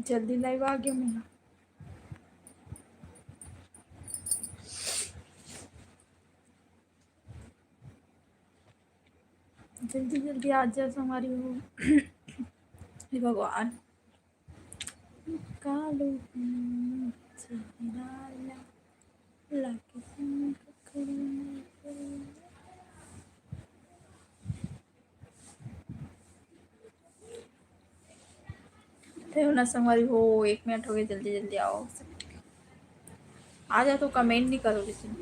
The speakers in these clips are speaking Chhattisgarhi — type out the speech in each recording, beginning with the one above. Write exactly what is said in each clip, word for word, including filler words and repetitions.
जल्दी लाइव आ गया मैं। जल्दी जल्दी आ जा संगवारी हो। हे भगवान। कालो चेहरा लागे। थे हो ना संगवारी हो, एक मिनट हो गए, जल्दी जल्दी आओ। आ जा तो कमेंट नहीं करो लेकिन।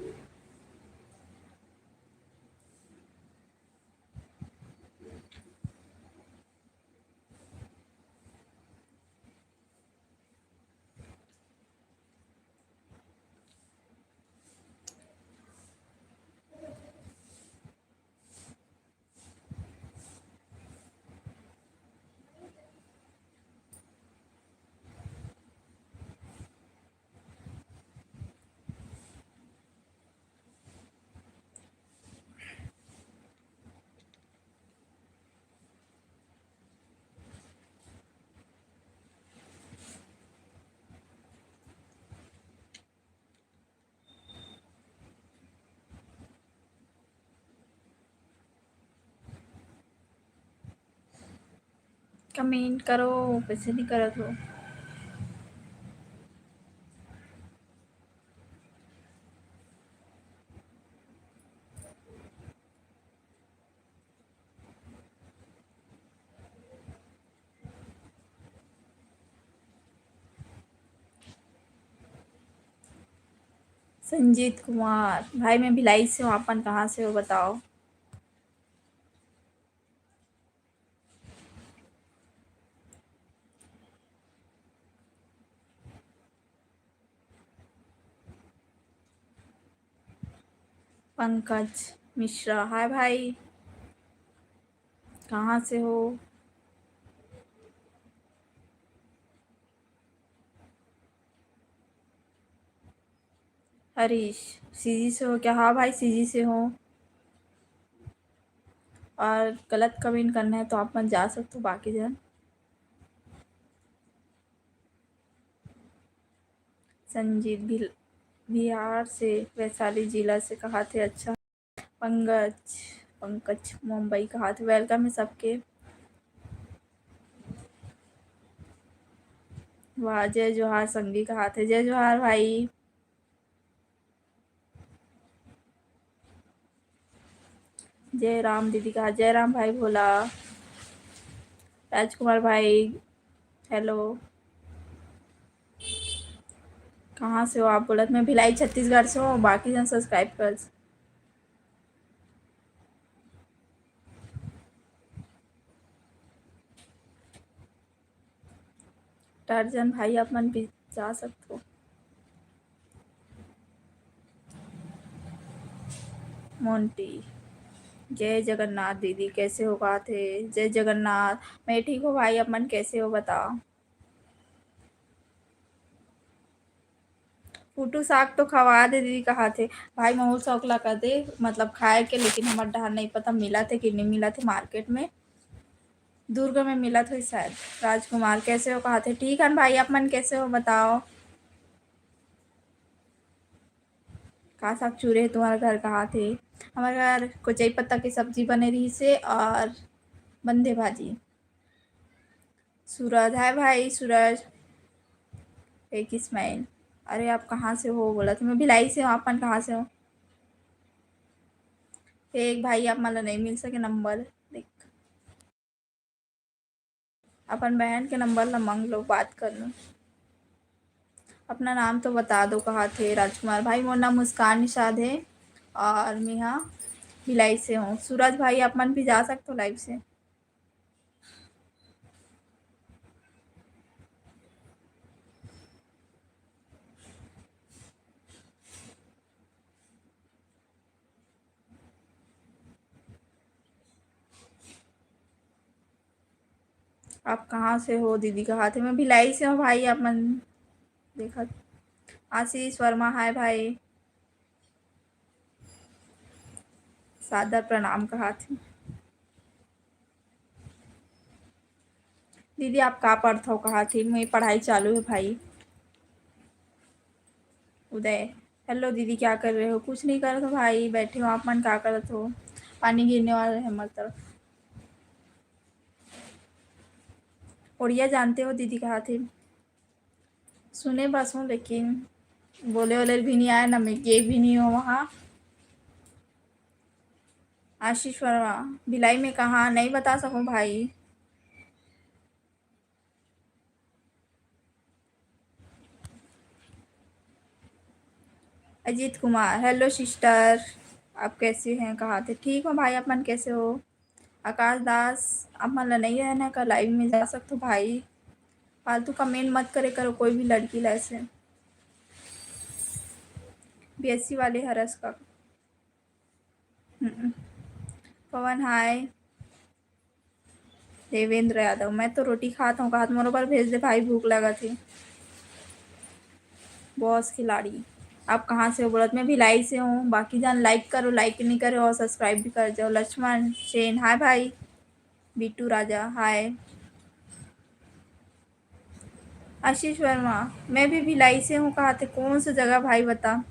कमेंट करो, कैसे नहीं करत हो। संजीत कुमार, भाई मैं भिलाई से हूँ, आप मन कहाँ से हो बताओ। पंकज मिश्रा, हाय भाई, कहाँ से हो? हरीश, सीजी से हो क्या? हाँ भाई, सीजी से हो। और गलत कमेंट करना है तो आप मन जा सकते हो, बाकी जन। संजीत भी बिहार से, वैशाली जिला से कहा थे। अच्छा, पंकज, पंकज मुंबई कहा थे। वेलकम है सबके। वाह, जय जोहार संगी कहा थे। जय जोहार भाई। जय राम दीदी कहा, जय राम भाई भोला। राजकुमार भाई, हेलो, कहाँ से हो आप? बोलत मैं भिलाई छत्तीसगढ़ से हूँ, बाकी जन सब्सक्राइब कर। टार्जन भाई, आप मन भी जा सकते हो। मोंटी, जय जगन्नाथ दीदी, कैसे हो? बात है, जय जगन्नाथ। मैं ठीक हूँ भाई, आप मन कैसे हो बताओ? फूटू साग तो खवा दे दीदी कहा थे। भाई महू शौक ला कर दे, मतलब खाए के, लेकिन हमर डहार नहीं पता मिला थे कि नहीं मिला थे मार्केट में। दुर्ग में मिला थे शायद। राजकुमार, कैसे हो? कहा थे ठीक है भाई, आप मन कैसे हो बताओ? का साग चूरे है तुम्हारा घर? कहा थे हमारे घर कोचई पत्ता की सब्जी बने रही से और बंधे भाजी। सूरज, हाय भाई सूरज। एक इस्माइल, अरे आप कहाँ से हो? बोला तो मैं भिलाई से हूँ, आप मन कहाँ से हो? एक भाई आप मन ला नहीं मिल सके नंबर, देख अपन बहन के नंबर ला मांग लो, बात कर लो। अपना नाम तो बता दो, कहा थे राजकुमार भाई। मोर नाम मुस्कान निषाद है और मैं हाँ भिलाई से हूँ। सूरज भाई आप मन भी जा सकते हो लाइव से। आप कहाँ से हो दीदी? कहा थे मैं भिलाई से हूँ भाई। आप मन देखत आशीष वर्मा, हाय भाई, सादर प्रणाम कहा थे। दीदी, आप का पढ़थव? कहा थी, मैं पढ़ाई चालू है भाई। उदय, हेलो दीदी, क्या कर रहे हो? कुछ नहीं करत हो भाई, बैठे हो। आप मन का करत हो? पानी गिरने वाला है हमर तरफ। ओड़िया जानते हो दीदी? कहा थी, सुने बस हूँ, लेकिन बोले वाले भी नहीं आया ना, मैं गए भी नहीं हूँ वहाँ। आशीष वर्मा, भिलाई में कहाँ? नहीं बता सकूँ भाई। अजीत कुमार, हेलो सिस्टर, आप कैसे हैं? कहा थे? ठीक हो भाई, आप मन कैसे हो? आकाश दास, आप मन ला नहीं रहना का लाइव में जा सकते हो भाई। फालतू कमेंट मत करे करो कोई भी लड़की ला ऐसे। बीएससी वाले हरस का। हम्म। पवन, हाय। देवेंद्र यादव, मैं तो रोटी खात हूँ, कहा मोर ऊपर भेज दे भाई, भूख लगा थी। बॉस खिलाड़ी, आप कहाँ से हो? बोलत मैं भिलाई से हूँ। बाकी जान लाइक करो, लाइक नहीं करे और सब्सक्राइब भी कर जाओ। लक्ष्मण सेन, हाय भाई। बिट्टू राजा, हाय। आशीष वर्मा, मैं भी भिलाई से हूँ, कहा थे? कौन सा जगह भाई बता।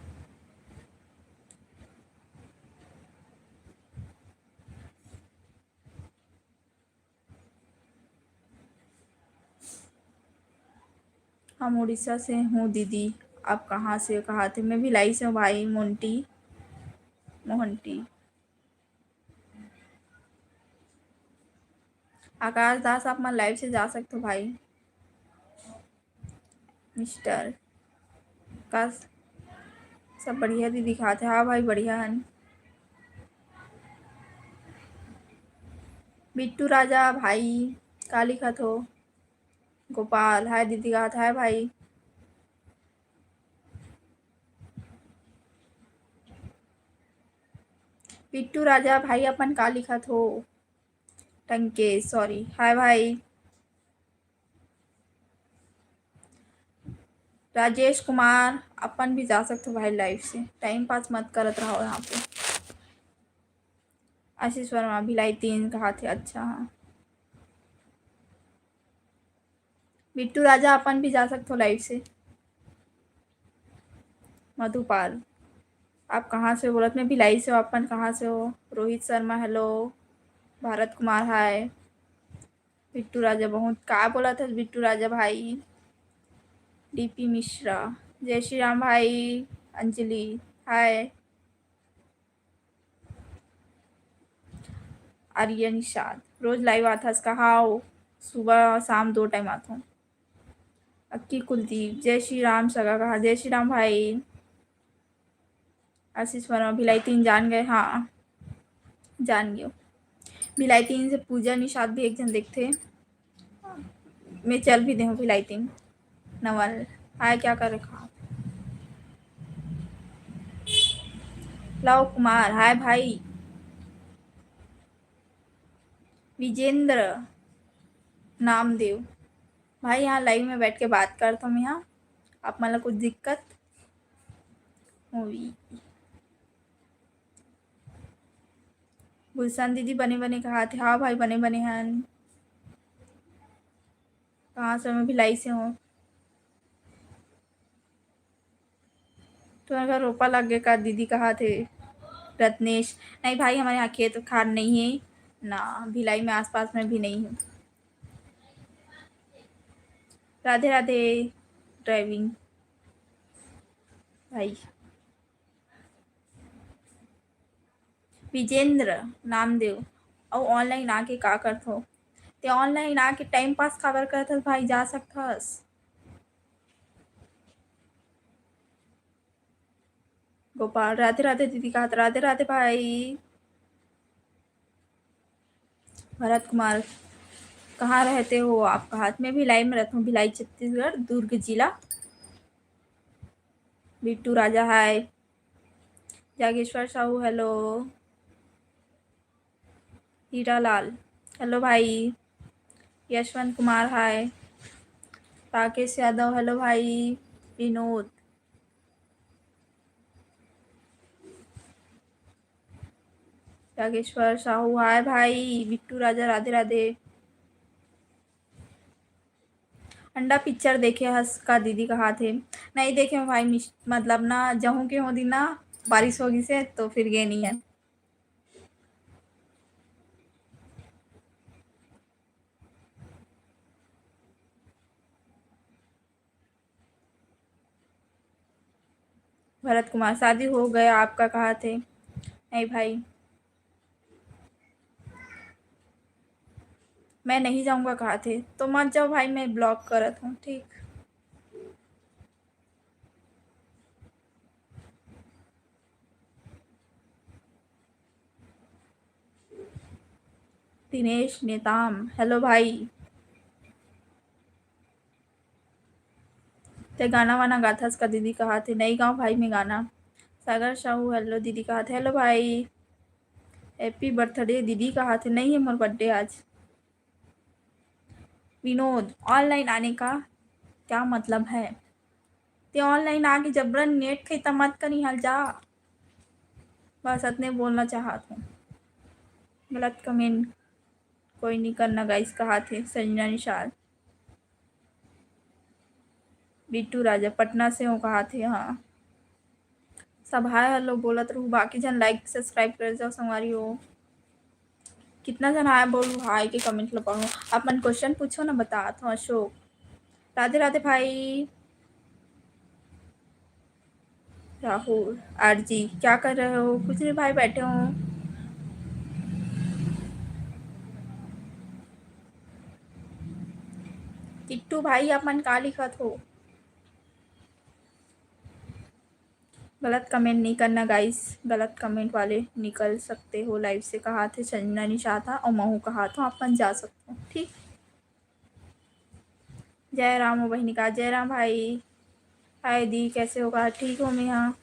हम उड़ीसा से हूँ दीदी, आप कहाँ से? कहा थे? मैं भिलाई से हूँ भाई, मोंटी, मोहंटी। आकाश दास, आप मन लाइव से जा सकते हो भाई। मिस्टर का सब बढ़िया दीदी दिखाते। हाँ भाई, बढ़िया हन। बिट्टू राजा भाई, का लिखत हो? गोपाल, हाय दीदी, कहा था, हाय भाई। बिट्टू राजा भाई, अपन का लिखत हो? टंकेश, सॉरी, हाय भाई। राजेश कुमार, अपन भी जा सकते हो भाई लाइव से, टाइम पास मत करत रहो यहाँ पे। आशीष वर्मा, भिलाई तीन कहा थे, अच्छा हाँ। बिट्टू राजा, अपन भी जा सकते हो लाइव से। मधुपाल, आप कहाँ से हो? बोलत मैं भिलाई से हो, अपन कहाँ से हो? रोहित शर्मा, हेलो। भारत कुमार, हाय। बिट्टू राजा, बहुत का बोलत हस बिट्टू राजा भाई। डीपी मिश्रा, जय श्री राम भाई। अंजलि, हाय। आर्य निषाद, रोज लाइव आथस का? हाव, सुबह शाम दो टाइम आथों। अक्की कुलदीप, जय श्री राम सगा कहा, जय श्री राम भाई। आशीष वर्मा, भिलाई तीन जान गए, हाँ, जान गयो। भिलाई तीन से पूजा निषाद भी एक झन देखथे। मैं चल भी देहूँ भिलाई तीन। नवल, हाय, क्या कर रखा? लव कुमार, हाय भाई। विजेंद्र नामदेव, भाई, यहाँ लाइव में बैठ के बात करता हूँ मैं, हाँ, आप मन ला कुछ दिक्कत होही? गुलशन दीदी बने बने कहा थे, हाँ भाई, बने बने हन। कहाँ से? मैं भिलाई से हूँ। तुम्हारे घर रोपा लग गए का दीदी, कहा थे रत्नेश? नहीं भाई, हमारे यहाँ खेत खार नहीं है ना, भिलाई में आसपास में भी नहीं है। राधे राधे। ड्राइविंग भाई। विजेंद्र नामदेव, अउ ऑनलाइन आके का करथो? ते ऑनलाइन आके टाइम पास काबर करथस भाई? जा सकथस। गोपाल, राधे राधे दीदी, कहा राधे राधे भाई। भरत कुमार, कहाँ रहते हो आप? कहा, मैं भिलाई में रहता हूँ, भिलाई छत्तीसगढ़, दुर्ग जिला। बिट्टू राजा, हाय। जागेश्वर साहू, हेलो। हीरालाल, हेलो भाई। यशवंत कुमार, हाय। राकेश यादव, हेलो भाई। विनोद, जागेश्वर साहू, हाय भाई। बिट्टू राजा, राधे राधे। अंडा पिक्चर देखे हस का दीदी कहाथे। नहीं देखे हूँ भाई, मिस-, मतलब ना जहूँ के हों दिन ना बारिश हो गिसे तो फिर गे नहीं है। भरत कुमार, शादी हो गया आपका कहाथे। नहीं भाई, मैं नहीं जाऊँगा कहाथे, तो मत जाओ भाई, मैं ब्लॉक करत हूँ, ठीक। दिनेश नेताम, हेलो भाई। ते गाना वाना गाथस का दीदी कहाथे, नहीं गाँव भाई मैं गाना। सागर साहू, हेलो दीदी कहाथे, हेलो भाई। हैप्पी बर्थडे दीदी कहाथे, नहीं है मोर बर्थडे आज। विनोद, ऑनलाइन आने का क्या मतलब है? ते ऑनलाइन आके जबरन नेट खैता मत करी हल जा। बस अतने बोलना चाहत हूँ। गलत कमेंट कोई नहीं करना गाइस कहाथे संजना निषाद। बिट्टू राजा पटना से हूँ कहाथे, हाँ। सब हाय हेलो बोलत रहू, बाकी झन लाइक सब्सक्राइब कर जाओ संगवारी हो। कितना झन हाय बोलू, हाय के कमेंट ल पढ़ो। अपन क्वेश्चन पूछो ना, बतात हूँ। अशोक, राधे राधे भाई। राहुल, आरजी, क्या कर रहे हो? कुछ नहीं भाई, बैठे हूँ। किट्टू भाई, अपन का लिखत हो? गलत कमेंट नहीं करना गाइस, गलत कमेंट वाले निकल सकते हो लाइव से कहाथे संजना निषाद हा, और महू कहाथे, अपन जा सकते हो, ठीक। जय राम हो बहिनी का, जय राम भाई। हाय दी, कैसे हो का? ठीक हो मैं हाँ।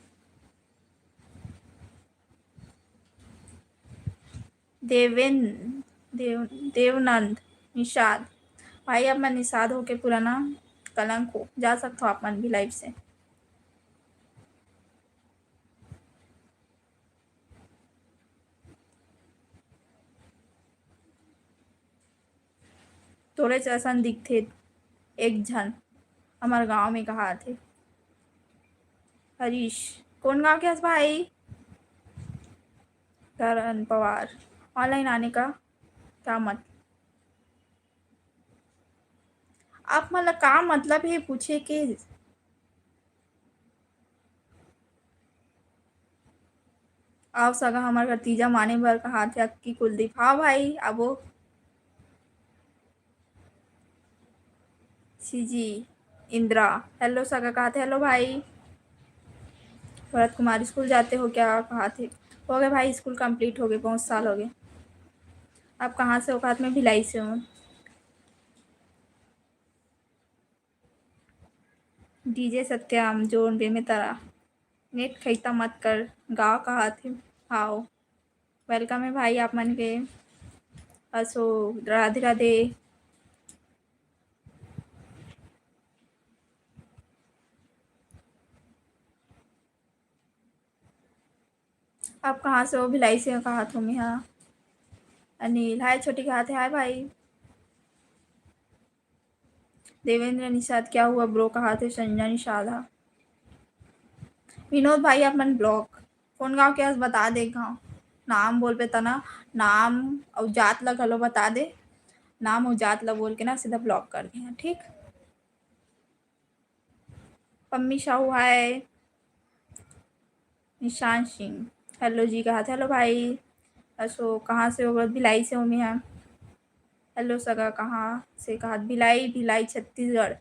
देवेन, देव, देवनंद निषाद, भाई आप मन निषाद होके पुराना कलंक हो, जा सकते हो आप मन भी लाइव से। तोरेच असन दिखथे एक झन हमर गांव में कहाथे। हरीश, कौन गांव के हस भाई? करण पवार, ऑनलाइन आने का क्या मत-, आप मन ला का मतलब हे पूछे के? आव सगा हमर घर तीजा माने बर कहाथे अक्की कुलदीप। हाँ भाई, आबो। सीजी इंदिरा, हेलो सगा कहाथे, हेलो भाई। भरत कुमार, स्कूल जाते हो क्या कहाथे। हो गए भाई, स्कूल कंप्लीट हो गए, बहुत साल हो गए। आप कहाँ से हो कहाथे, मैं भिलाई से हूँ। डीजे सत्यम, जोन बे में तरा। नेट खैता मत कर, गा कहाथे। हाव। वेलकम है भाई आप मन के। असो, राधे राधे। आप कहाँ से हो? भिलाई से कहाथे मैं हाँ। अनिल, हाय छोटी कहाथे, हाय भाई। देवेंद्र निषाद, क्या हुआ ब्रो, कहाथे संजना निषाद हा। विनोद भाई, आप मन ब्लॉक, कौन गांव के हस बता दे, गांव नाम बोलबे तना, नाम अउ जात ला घलो बता दे, नाम अउ जात ला बोल के ना सीधा ब्लॉक कर दे, ठीक। पम्मी साहू, हाय। निशांत सिंह, हेलो जी कहाथे, हेलो भाई। असो, कहाँ से हो? भिलाई से हूँ मैं। हेलो सगा, कहाँ से कहाथे? भिलाई, भिलाई, छत्तीसगढ़।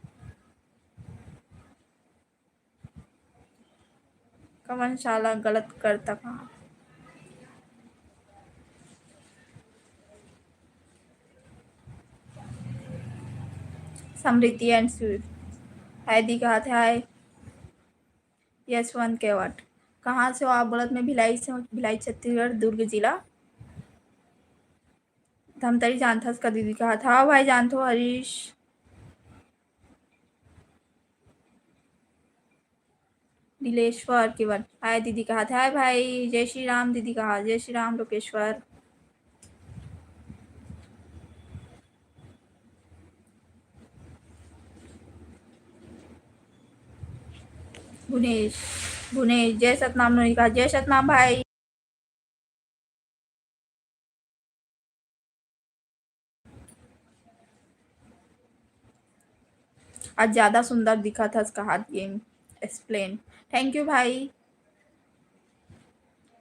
कवन साला गलत करता कहाँ? समृद्धि एंड स्वीट, हाय दी कहाथे, हाय। यशवंत केवट, कहाँ से हो आप? बोलत मैं भिलाई से हूँ, भिलाई छत्तीसगढ़, दुर्ग जिला। धमतरी जानथस का दीदी कहाथे, हाँ भाई जानथो हरीश। दिलेश्वर केवट, हाय दीदी कहाथे, हाय भाई। जय श्री राम दीदी कहा, जय श्री राम लोकेश्वर। भुनेश, भुनेश, जय सतनाम नोनी कहा, जय सतनाम भाई। आज ज्यादा सुंदर दिखत हस कहात game explain। Thank you भाई।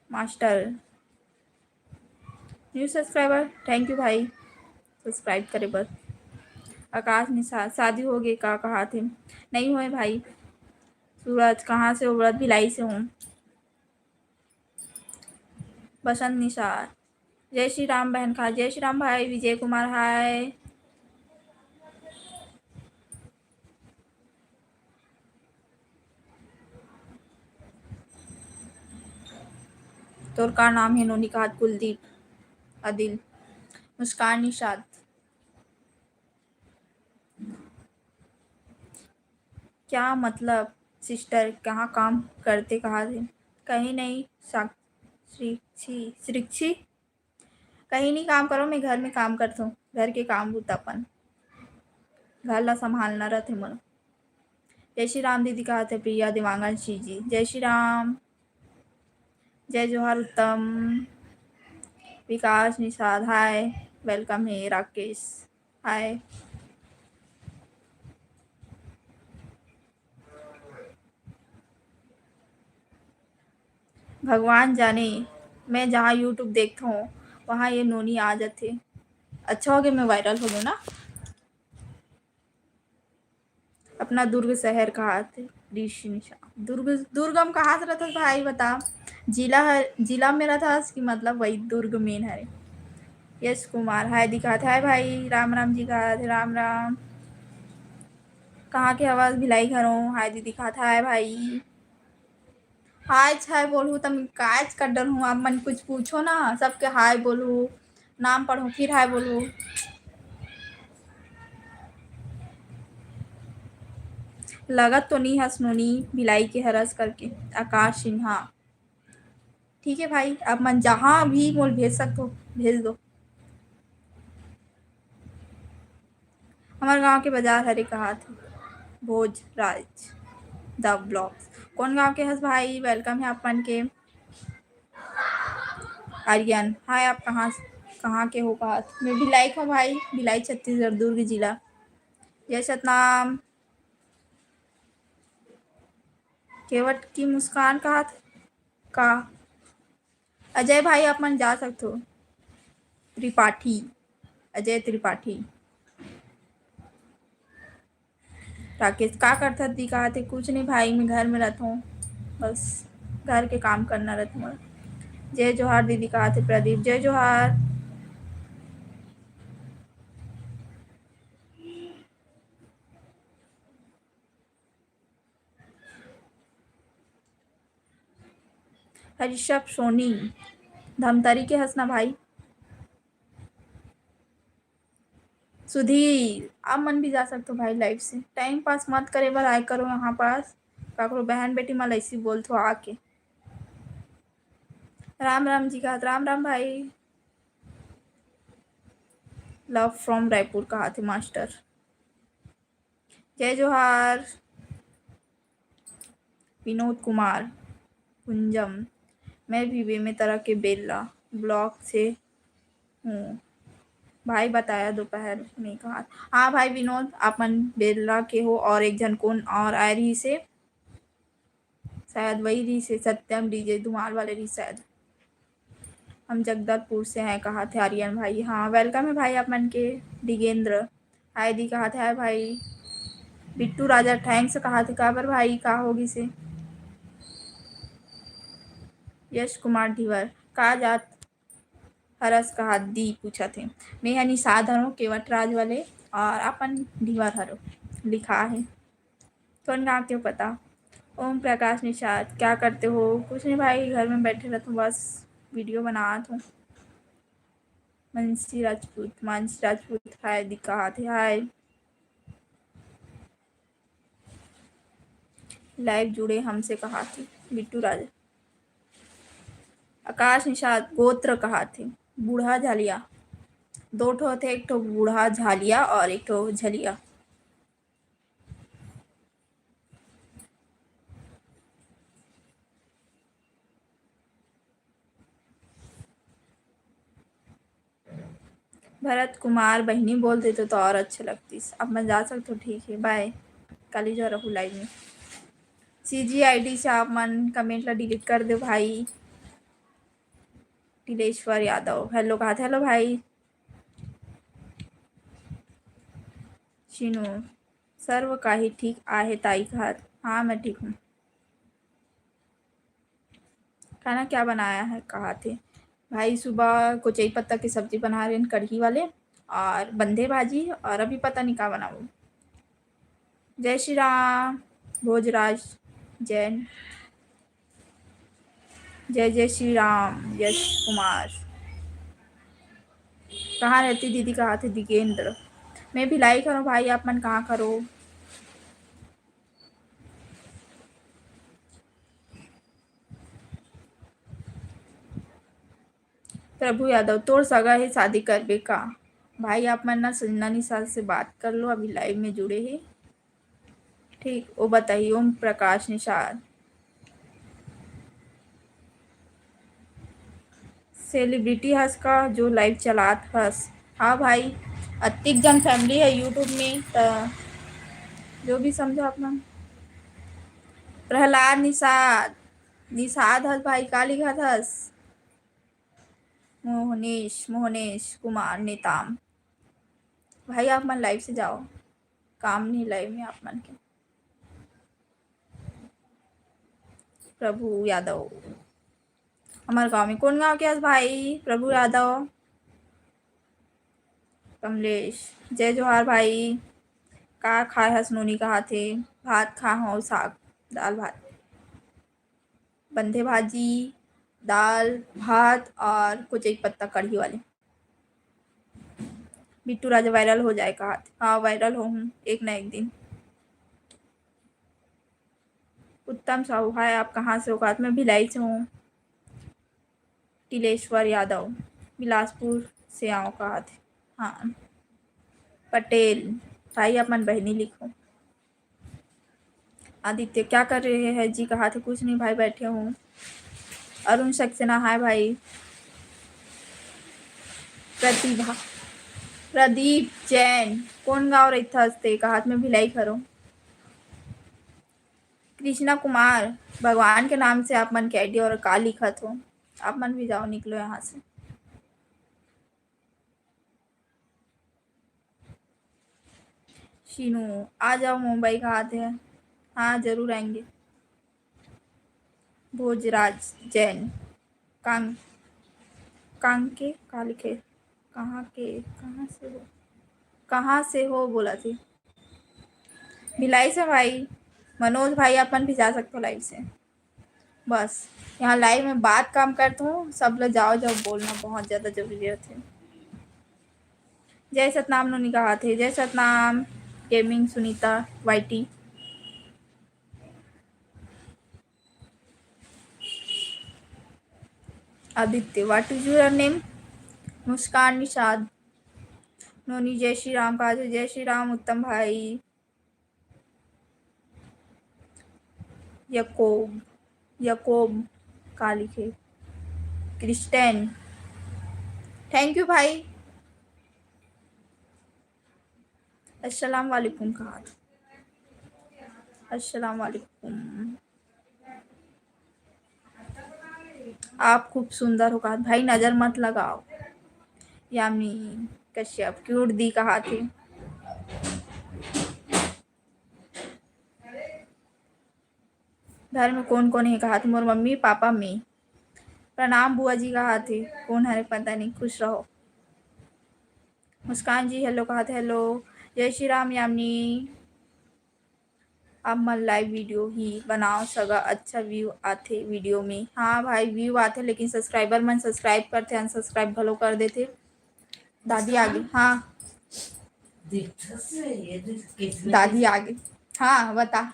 Master, new subscriber, thank you भाई subscribe करे बर। आकाश निषाद, शादी हो गे का कहात हे? नहीं होए भाई। सूरज, कहाँ से हो? बोलत भिलाई से हूँ। बसंत निषाद, जय श्री राम बहन का, जय श्री राम भाई विजय कुमार, हाय। तोर का नाम हे नोनी कहात? कुलदीप, अदिल, मुस्कान निषाद। क्या मतलब sister, कहाँ काम करते कहात हे? कहीं नहीं, साक्षी, श्रीक्षी, कहीं नहीं काम करो, मैं घर में काम करता हूँ, घर के काम बूता अपन, घर ला संभालना रहते मोला। जय श्री राम दीदी कहात हे प्रिया देवांगन श्री जी, जय श्री राम। जय जोहार उत्तम, विकास निषाद, हाय, welcome हे राकेश, हाय। भगवान जाने, मैं जहाँ YouTube देखता हूँ, वहाँ ये नोनी आ जाते। अच्छा हो गया मैं viral हो गया ना। अपना दुर्ग शहर कहात हे ऋषि निशा। दुर्ग, दुर्ग हम कहाँ से रहता भाई बता? जिला है, जिला में रहता कि मतलब वही दुर्ग main हरे। यश कुमार, हाय दिखात, हाय भाई, राम राम जी का, राम राम। कहाँ के आवाज भिलाई घरों, हाय दीदी दिखात, हाय भाई। हाय छाय बोलहू तम कायच कर डरहू, आप मन कुछ पूछो ना, सबके हाय बोलहू, नाम पढ़ो फिर हाय बोलहू। लगत तो नहीं हस नोनी भिलाई के हरस करके। आकाश सिन्हा, ठीक है भाई, आप मन जहाँ भी मोल भेज सकते हो, भेज दो। हमारे गांव के बाजार हरे कहात हे भोज राज द vlogs। कौन गांव के हस भाई? Welcome है आप मन के। आर्यन, हाय, आप कहाँ, कहाँ के हो कहात? मैं भिलाई का भाई, भिलाई छत्तीसगढ़ दुर्ग जिला। जय सतनाम। केवट की मुस्कान कहात का? अजय भाई, आप मन जा सकते हो। त्रिपाठी, अजय त्रिपाठी। राकेश, का करथस दी कहात हे? कुछ नहीं भाई, मैं घर में रहता हूँ, बस घर के काम करना रहता हूँ। जय जोहार दीदी कहात हे प्रदीप, जय जोहार। ऋषभ सोनी, धमतरी के हस ना भाई। सुधीर, आप मन भी जा सकते हो भाई live से। Time pass मत करे बर आए करो यहाँ पास। काकरो बहन बेटी मन ऐसी बोलथो आके। राम राम जी कहात, राम राम भाई। Love from रायपुर कहात हे master। जय जोहार। विनोद कुमार कुंजम, मैं भी बेमेतरा के बेल्ला block से हूँ। भाई बताया दोपहर में कहा। हाँ भाई विनोद, अपन बेल्ला के हो और एक झन कोन और आए रहिसे, शायद वही रहिसे सत्यम DJ धुमाल वाले रहिसे शायद। हम जगदलपुर से हैं कहात हे आर्यन भाई। हाँ, welcome है भाई आप मन के। डिगेंद्र, हाय दी कहात हे, हाय भाई। बिट्टू राजा, thanks कहात हे, काबर भाई, का हो गिसे? यश कुमार धीवर, का जात हरस कहात दी पूछत हे। मैं ह निषाद हरों, केवट राज वाले, और अपन धीवर हरो लिखा है। कौन गाँव के पता? ओम प्रकाश निषाद, क्या करते हो? कुछ नहीं भाई, घर में बैठे रहता हूँ, बस video बनात हूँ। मानसी राजपूत, मानसी राजपूत, हाय दी कहात हे, हाय। Live जुड़े हमसे कहात हे, बिट्टू राजा। आकाश निषाद, गोत्र कहात हे, बूढ़ा झालिया। दो ठो होथे, एक ठो बूढ़ा झालिया और एक ठो झलिया। भरत कुमार बहिनी बोल देते तो और अच्छा लगतीस। अब मैं जा सकता हूँ, ठीक है, बाय। काली जो रहू लाइव में। सीजी आईडी से आप मन कमेंट ला डिलीट कर दो भाई। नीलेश्वर यादव हेलो कहा था। हेलो भाई। चिनू सर्व काही ठीक आहे ताई कहा। हाँ, मैं ठीक हूँ। खाना क्या बनाया है कहा थे भाई? सुबह कोचई पत्ता की सब्जी बना रहे हैं कढ़ी वाले और बंधे भाजी, और अभी पता नहीं क्या बनाऊँ। जय श्री राम। भोजराज जैन। जय जय श्री राम। यश कुमार। कहाँ रहती दीदी? कहा थे दिगेंद्र। मैं भिलाई करो भाई, आप मन कहाँ करो? प्रभु यादव तोर सगा हे, शादी करबे का? भाई आप मन ना संजना निषाद से बात कर लो, अभी लाइव में जुड़े हे। ठीक, वो बताइए ओम प्रकाश निषाद। सेलिब्रिटी हस का जो लाइव चलात हस? हाँ भाई, अतिक जन फैमिली है यूट्यूब में, त जो भी समझो आप मन। प्रहलाद निषाद, निषाद हस भाई, का लिखत हस? मोहनेश, मोहनेश कुमार नेताम। भाई आप मन लाइव से जाओ, काम नहीं लाइव में आप मन के। प्रभु यादव, हमारे गांव में कौन गांव के हस भाई? प्रभु यादव। कमलेश, जय जोहार भाई। का खाए हस नोनी कहा थे? भात खा हो, साग, दाल भात, बंधे भाजी, दाल भात और कुचई पत्ता कढ़ी वाले। बिट्टू राजा वायरल हो जाए कहा थे। हाँ, वायरल हो हूँ एक ना एक दिन। उत्तम साहू, हाय, आप कहाँ से हो? कहा थे, मैं भिलाई से हूँ। टिलेश्वर यादव, बिलासपुर से आओ कहा थे। हाँ, पटेल, भाई अपन बहनी लिखो। आदित्य, क्या कर रहे हैं जी? कहा थे, कुछ नहीं भाई, बैठे हूँ। अरुण सक्सेना, हाय भाई। प्रतिभा, प्रदीप जैन, कौन गांव रहिथस ते? कहा थे, मैं भिलाई करो। कृष्णा कुमार, भगवान के नाम से आप मन के आईडी और का लिखत हो? आप मन भी जाओ, निकलो यहाँ से। शीनू, आ जाओ मुंबई, कहा थे। हाँ, जरूर आएंगे। भोजराज जैन, कांग, कांग के का लिखे? कहाँ के, कहाँ से हो, कहाँ से हो बोला थे। भिलाई से भाई। मनोज भाई, अपन भी जा सकते हो लाइव से। बस, यहाँ लाइव में बात काम करता हूँ, सब लोग जाओ, जाओ, बोलना बहुत ज़्यादा जरूरी रहते हैं। जय सतनाम नोनी कहा थे। जय Satnam gaming Sunita YT. Aditya, what is your name? Muskan Nishad. नोनी, जय श्री राम कहा थे। जय श्री राम उत्तम भाई। यकोब, यकोब का लिखे? क्रिस्टन, thank you भाई। अस्सलाम वालेकुम कहा थे। अस्सलाम वालेकुम। आप खूब सुंदर हो कहा थे। भाई नजर मत लगाओ। यामिनी कश्यप, क्यूट दी कहा थे। घर में कौन कौन है कहा थे? मोर मम्मी पापा मैं। प्रणाम बुआ जी कहा थे। कौन हरे पता नहीं, खुश रहो। मुस्कान जी हेलो कहा थे। हेलो, जय श्री राम यामिनी। आप मन लाइव वीडियो ही बनाओ सगा, अच्छा व्यू आथे वीडियो में। हाँ भाई, व्यू आथे लेकिन सब्सक्राइबर मन सब्सक्राइब करथे, अनसब्सक्राइब घलो कर देथे। दादी आगे, हाँ। दादी आगे, हाँ, बता।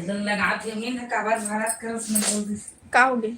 लगा के मैं ना काबर भारत करस में बोल दिस। का हो गए?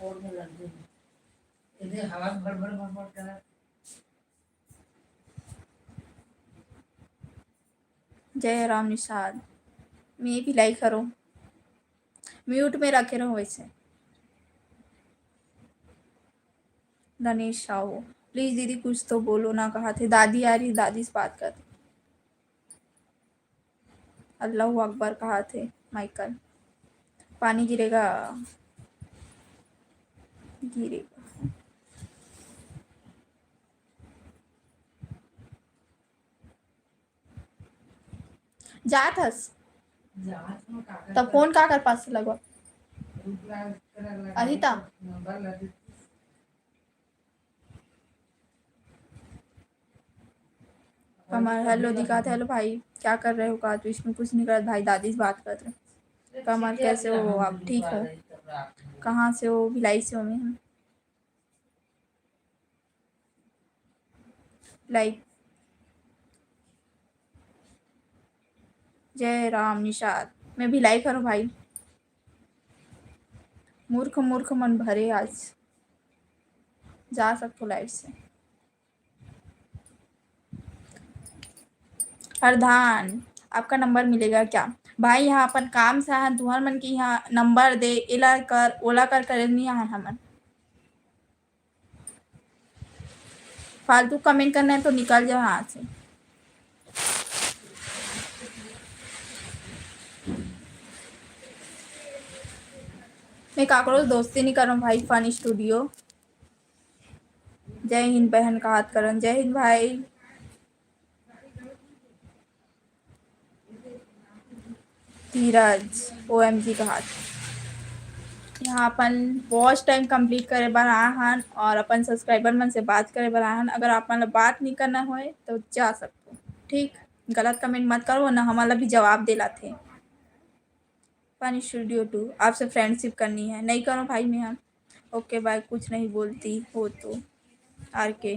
और में लग गई। इधर हवा भड़ भड़ भड़ भड़ कर। जय राम निषाद, मैं भी लाइक करो, म्यूट में रखे रहो वैसे। गणेश साहू, प्लीज दीदी कुछ तो बोलो ना, कहा थे दादी आ रही, दादी से बात कर। अल्लाह अकबर कहा थे माइकल, पानी गिरेगा, गिरेगा। जात हस। जात में का कर तब फोन का कर पास लगवा? अही ता। कमल, हेलो दिखाते, हेलो भाई, क्या कर रहे हो? कहा तो इसमें कुछ नहीं करत भाई, दादी से बात कर रहे। कमल, कैसे हो आप? ठीक हो? कहाँ से हो? भिलाई से हो मैं। लाइक। जय राम निषाद, मैं भी लाइक करो भाई। मूर्ख मूर्ख मन भरे आज, जा सकतो लाइव से। प्रधान, आपका नंबर मिलेगा क्या? भाई, यहाँ अपन काम से आए हन, तुहर मन के यहाँ नंबर दे, एला कर, ओला कर, करे नहीं आए हमन। फालतू कमेंट करना है तो निकल जाओ यहाँ से। मैं काकरो से दोस्ती नहीं करूँ भाई, फन स्टूडियो। जय हिंद बहन, का हाथ करन। जय हिंद भाई। धीरज, ओ एम जी का हाथ। यहाँ अपन वॉच टाइम कंप्लीट करे बर आए हन और अपन सब्सक्राइबर मन से बात करे बर आए हन। अगर आप मन ला बात नहीं करना होए तो जा सकते हो, ठीक? गलत कमेंट मत करो, वरना हमन ला भी जवाब दे लाथे। फन स्टूडियो टू, आपसे फ्रेंडशिप करनी है। नहीं करो भाई, मैं हम ओके बाय, कुछ नहीं बोलती हो तो। आर के,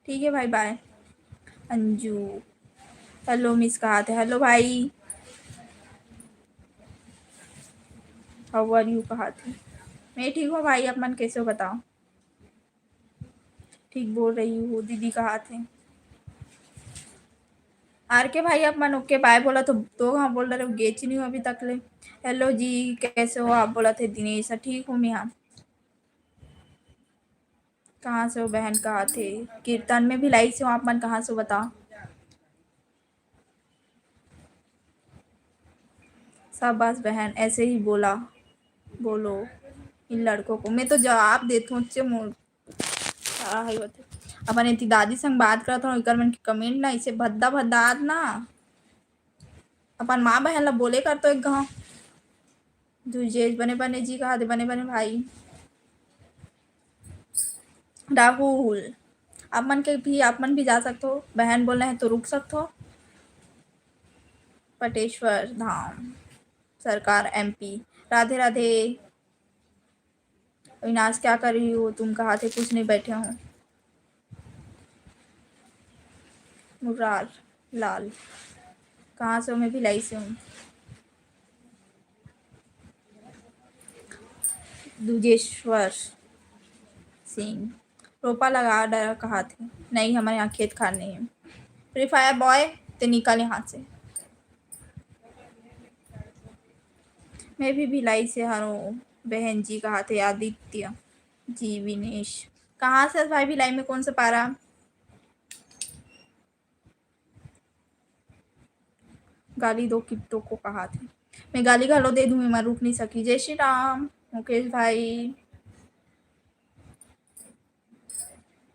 ठीक है भाई, बाय। अंजू, हेलो मिस, कहा थे? हेलो भाई, हाउ आर यू, कहा थे? मैं ठीक हूँ भाई, आप मन कैसे हो बताओ? ठीक बोल रही हो दीदी, कहा थे? आर के भाई, आप मन ओके बाय बोला तो दो घाव बोल रहे हो, गेच नहीं हो अभी तक ले। हेलो जी, कैसे हो आप? बोला थे दिनेश, ठीक हूँ मैं। हाँ, कहाँ से हो बहन? कहा थे? कीर्तन में भिलाई से हो आप मन, कहाँ से हो बताओ? शाबाश बहन, ऐसे ही बोला, बोलो इन लड़कों को। मैं तो जवाब देत हूँ, अच्छे मोर सारा है होते। अपन एती दादी संग बात करत हूँ, एकर मन के कमेंट ना ऐसे भद्दा भद्दा आत ना। अपन माँ बहन ला बोले कर तो एक घाव। दुर्जेश, बने बने जी कहा दे, बने बने भाई। राहुल, आप मन के भी, आप मन भी जा सकते हो, बहन बोलना है तो रुक सकते हो। पटेश्वर धाम सरकार एम पी, राधे राधे। अविनाश, क्या कर रही हो तुम? कहा थे कुछ नहीं, बैठे हो। मुरार लाल, कहाँ से हो? मैं भिलाई से हूँ। दुजेश्वर सिंह, रोपा लगा डरा कहा थे, नहीं, हमारे यहाँ खेत खार नहीं है। फ्री फायर बॉय, ते निकल यहाँ से। मैं भी भिलाई से हूँ बहन जी, कहा थे आदित्य जी। विनेश, कहाँ से भाई भिलाई में, कौन सा पारा? गाली दो किट्टो को, कहा थे। मैं गाली घलो दे दूँ, मैं रुक नहीं सकी। जय श्री राम मुकेश भाई।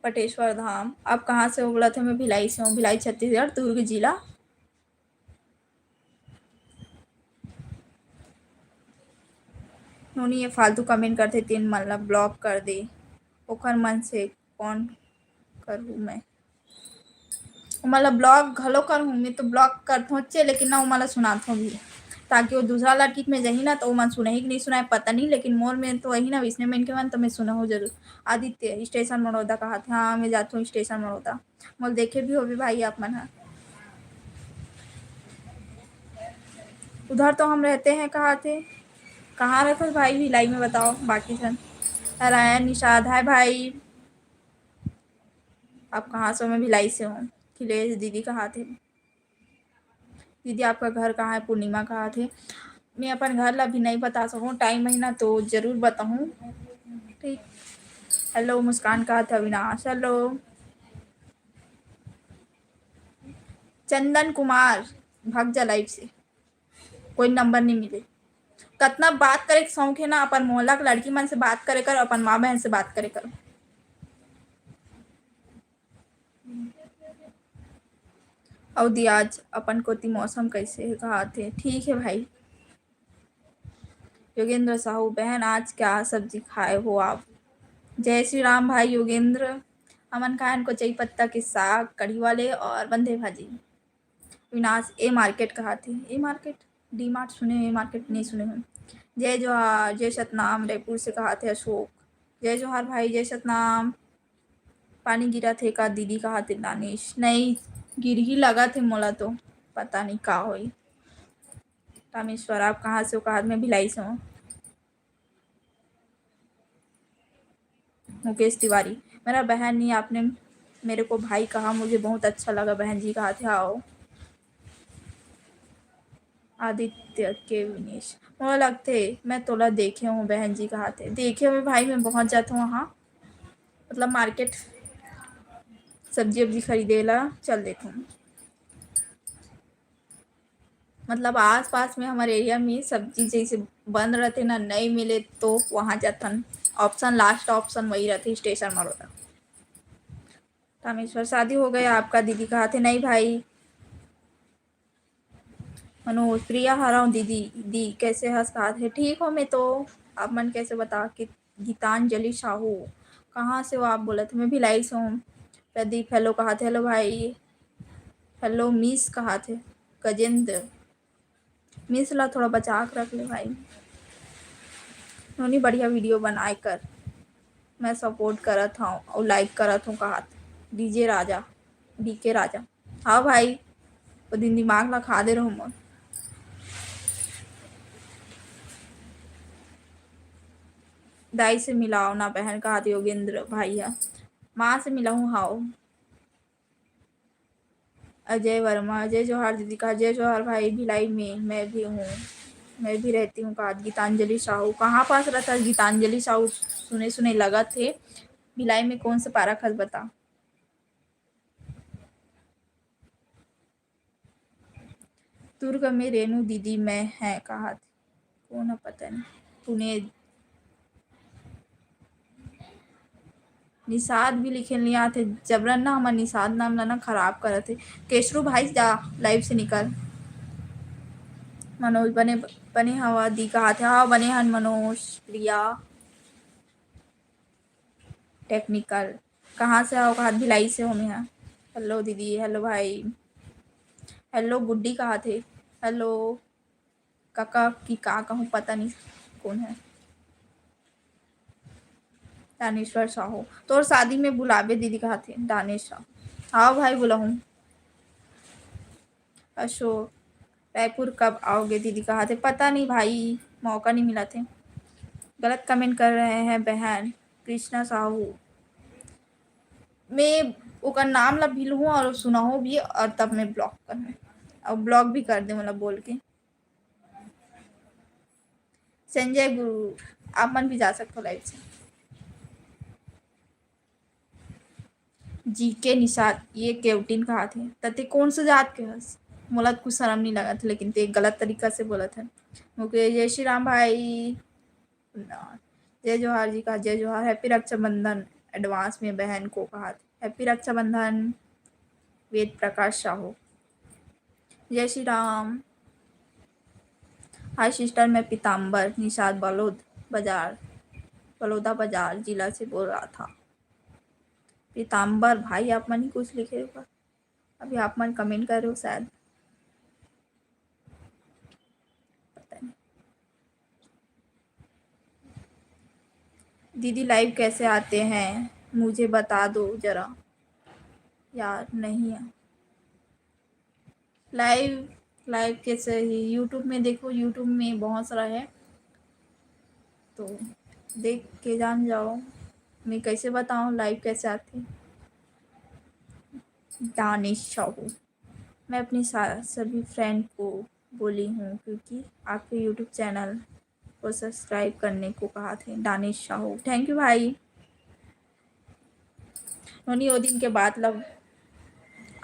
पटेश्वर धाम, आप कहाँ से हो? बोला थे, मैं भिलाई से हूँ, भिलाई छत्तीसगढ़, दुर्ग जिला। नोनी ये फालतू कमेंट करथे, तेन मन ला ब्लॉक कर दे, ओखर मन से कौन करूँ मैं? ओमन ला ब्लॉक घलो करहूँ, मैं तो ब्लॉक करथों चे, लेकिन ना ओमन ला सुनाथों भी, ताकि वो दूसरा लड़की में जही ना, तो ओमन सुनही कि नहीं सुनाए पता नहीं, लेकिन मोर में तो वही ना, विष्णु मेन के मन तो मैं सुनहूँ जरूर। आदित्य, स्टेशन मड़ौदा कहा थे? हाँ, मैं जाथों स्टेशन मड़ौदा। मोर देखे भी होबे भाई आप मन ह। उधर तो हम रहते हैं, कहा थे? कहाँ रहते हो भाई, भिलाई में बताओ बाकी झन। नारायण निषाद, हाय भाई, आप कहाँ से हो? मैं भिलाई से हूँ। खिलेश दीदी कहाँ थे? दीदी, आपका घर कहाँ है? पूर्णिमा कहाँ थे? मैं अपन घर ला भी नहीं बता सकूँ, टाइम महीना तो जरूर बताऊँ। ठीक, हेलो मुस्कान कहाँ थे? अविनाश, हेलो। चंदन कुमार, भाग जा लाइव से, कोई नंबर नहीं मिले। कतना बात करे के शौक है ना, अपन मोहल्ला के लड़की मन से बात करे कर, अपन माँ बहन से बात करे कर। अउ दी, आज अपन कोती मौसम कैसे हे? कहा थे ठीक है भाई। योगेंद्र साहू, बहन आज क्या सब्जी खाए हो आप? जय श्री राम भाई योगेंद्र। हमन खायन कोचई पत्ता के साग, कढ़ी वाले और बंधे भाजी। विनाश, ए मार्केट कहा थे? ए मार्केट, डी मार्ट सुने हो, ए मार्केट नहीं सुने हो। जय जोहार, जय सतनाम, रायपुर से कहा थे अशोक। जय जोहार भाई, जय सतनाम। पानी गिरा थे का दीदी कहा थे दानिश? नहीं, गिरही लगा थे मोला तो, पता नहीं का होई। रामेश्वर, आप कहाँ से हो? कहा मैं भिलाई से हूँ। मुकेश तिवारी, मेरा बहन नहीं, आपने मेरे को भाई कहा, मुझे बहुत अच्छा लगा बहन जी कहा थे। आओ। आदित्य के विनेश, मोला लगथे मैं तोला देखे हूँ बहन जी कहा थे। देखे हुए भाई, मैं बहुत जाता हूँ वहाँ, मतलब मार्केट सब्जी वब्जी खरीदे ला चल देता हूँ। मतलब आस पास में हमारे एरिया में सब्जी जैसे बंद रहते ना, नहीं मिले तो वहाँ जाथन। ऑप्शन, लास्ट ऑप्शन वही रहते, स्टेशन मरोदा। रामेश्वर, शादी हो गया आपका दीदी कहा थे? नहीं भाई। मनोज, प्रिया हराव दीदी, दी कैसे हस कहा थे? ठीक हो मैं तो, आप मन कैसे बता कि गीतांजलि साहू, कहाँ से हो आप बोला थे? मैं भिलाई से हूँ। प्रदीप, हेलो कहा थे? हेलो भाई। हेलो मिस कहा थे? गजेंद्र, मिस ला थोड़ा बचा के रख ले भाई। नोनी बढ़िया वीडियो बनाए कर, मैं सपोर्ट करत हूँ और लाइक करत हूँ कहा थे। डीजे राजा, डीके राजा, हाँ भाई, वो दिन दिमाग ला खा दे रहो मोर। दाई से मिलाओ ना बहन कहा थे योगेंद्र भाई है। माँ से मिलाऊँ? हाओ। अजय वर्मा, जय जोहार दीदी कहा, जय जोहार भाई, भिलाई में मैं भी हूँ, मैं भी रहती हूँ कहा। गीतांजलि साहू, कहाँ पास रहता है गीतांजलि साहू? सुने सुने लगा थे। भिलाई में कौन सा पारा खस बता। दुर्ग में रेणु दीदी मैं है कहा थे। कौन है पता नहीं। पुणे। निषाद भी लिखे नहीं आते, जबरन ना हमर निषाद नाम ला ना खराब करत है। केशरू भाई जा लाइव से निकल। मनोज बने, बने हवा दी कहा थे। हाँ बने हन मनोज, प्रिया। टेक्निकल, कहाँ से आओ? कहा भिलाई से हो मैं। हेलो दीदी, हेलो भाई, हेलो गुड्डी कहा थे? हेलो काका की का कहूँ, पता नहीं कौन है। दानेश्वर साहू, तोर शादी में बुलाबे दीदी कहा थे। दानेश साहू, आओ भाई बुलाऊँ। अशोक, रायपुर कब आओगे दीदी कहा थे? पता नहीं भाई, मौका नहीं मिला थे। गलत कमेंट कर रहे हैं बहन। कृष्णा साहू, मैं ओकर नाम ला भी लूँ और सुनाहूँ भी और तब मैं ब्लॉक कर, और ब्लॉक भी कर दे मतलब बोल के। संजय गुरु, आप मन भी जा सकते हो लाइव से। जीके निषाद, ये केवटिन कहा थे। त ते कौन से जात के हस? मोला कुछ शर्म नहीं लगा था, लेकिन ते गलत तरीका से बोला था। मुकेश, जय श्री राम भाई। जय जोहार जी का, जय जोहार। हैप्पी रक्षाबंधन एडवांस में बहन को कहा थे। हैप्पी रक्षाबंधन। वेद प्रकाश साहू, जय श्री राम। हाय सिस्टर, मैं पीताम्बर निषाद बलोद बाजार, बलौदा बाजार जिला से बोल रहा था। पीताम्बर भाई, आप मन ही कुछ लिखे हो का? अभी आप मन कमेंट कर रहे हो शायद, पता नहीं। दीदी लाइव कैसे आते हैं, मुझे बता दो जरा यार। नहीं है लाइव, लाइव कैसे ही? यूट्यूब में देखो, यूट्यूब में बहुत सारा है। तो देख के जान जाओ। मैं कैसे बताऊँ लाइव कैसे आते। दानिश साहू, मैं अपनी सा-, सभी फ्रेंड को बोली हूँ क्योंकि आपके यूट्यूब चैनल को सब्सक्राइब करने को कहा थे। दानिश साहू, थैंक यू भाई। नोनी, वो दिन के बात ला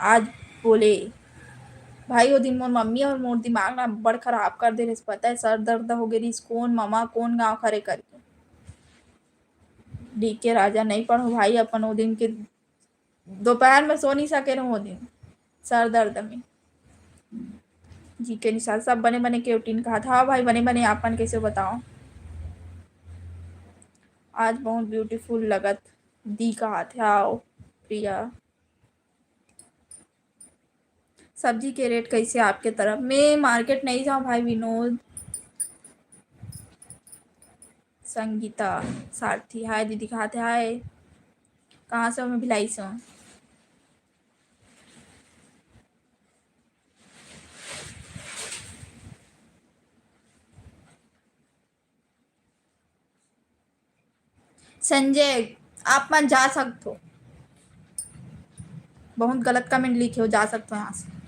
आज बोले भाई, वो दिन मोर मम्मी और मोर दिमाग ना बड़ खराब कर दे रहिस, पता है, सर दर्द हो गे रहिस, कौन ममा कौन गाँव खरे करके। डीके राजा नहीं पढ़ो भाई, अपन वो दिन के दोपहर में सो नहीं सके रहो वो दिन सर दर्द में। जी के निशा, सब बने बने के उठिन कहा था। हाँ भाई, बने बने, आप मन कैसे बताओ? आज बहुत ब्यूटीफुल लगत दी कहा थे। आओ प्रिया, सब्जी के रेट कैसे आपके तरफ? मैं मार्केट नहीं जाऊँ भाई विनोद। संगीता सारथी, हाय दीदी, कहा थे? हाय, कहाँ से हो? मैं भिलाई से हूँ। संजय, आप मन जा सकते हो। बहुत गलत कमेंट लिखे हो, जा सकते हो यहाँ से।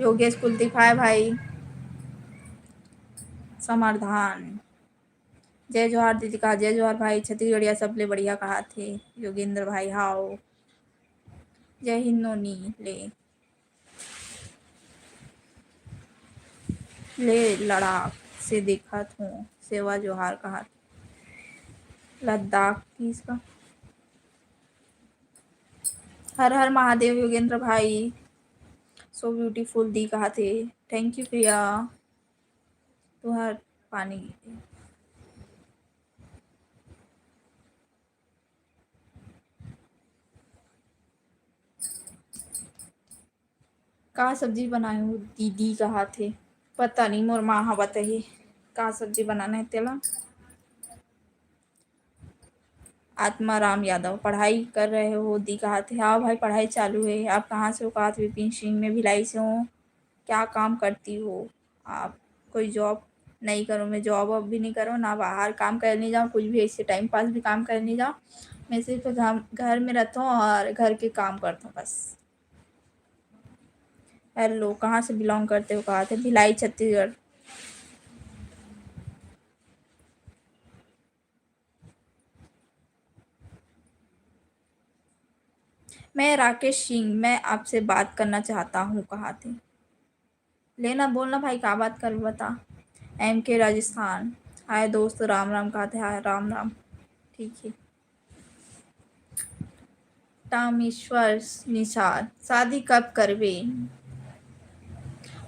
योगेश कुलदीप, हाय भाई। समाधान, जय जोहार दीदी कहा, जय जोहार भाई। छत्तीसगढ़िया सबले बढ़िया कहा थे योगेंद्र भाई, हाओ। जय हिंद नोनी ले। ले लद्दाख से देखत हूँ, सेवा जोहार कहा थे। लद्दाख की इसका। हर हर महादेव योगेंद्र भाई, so beautiful दी कहा थे। थैंक यू प्रिया, तुहर पानी। का सब्जी बनाए हो दीदी कहा थे? पता नहीं, मोर माँ हा बताही का सब्जी बनाना है तेला। आत्माराम यादव, पढ़ाई कर रहे हो दी कहा थे? हाँ भाई, पढ़ाई चालू है। आप कहाँ से हो? कहा थे विपिन सिंह, मैं भिलाई से हूँ। क्या काम करती हो आप? कोई जॉब नहीं करूँ मैं, जॉब वॉब भी नहीं करूँ ना, बाहर काम कर नहीं जाऊँ, कुछ भी ऐसे टाइम पास भी काम कर नहीं जाऊँ। मैं सिर्फ घर, घर में रहता हूँ और घर के काम करता हूँ बस। हेलो, कहाँ से बिलोंग करते हो? कहा थे भिलाई छत्तीसगढ़। मैं राकेश सिंह, मैं आपसे बात करना चाहता हूँ कहा थे। लेना बोलना भाई, का बात कर बता। एम के राजस्थान, हाय दोस्त, राम राम कहा थे। हाय राम राम, ठीक है। टामेश्वर निषाद, शादी कब करबे?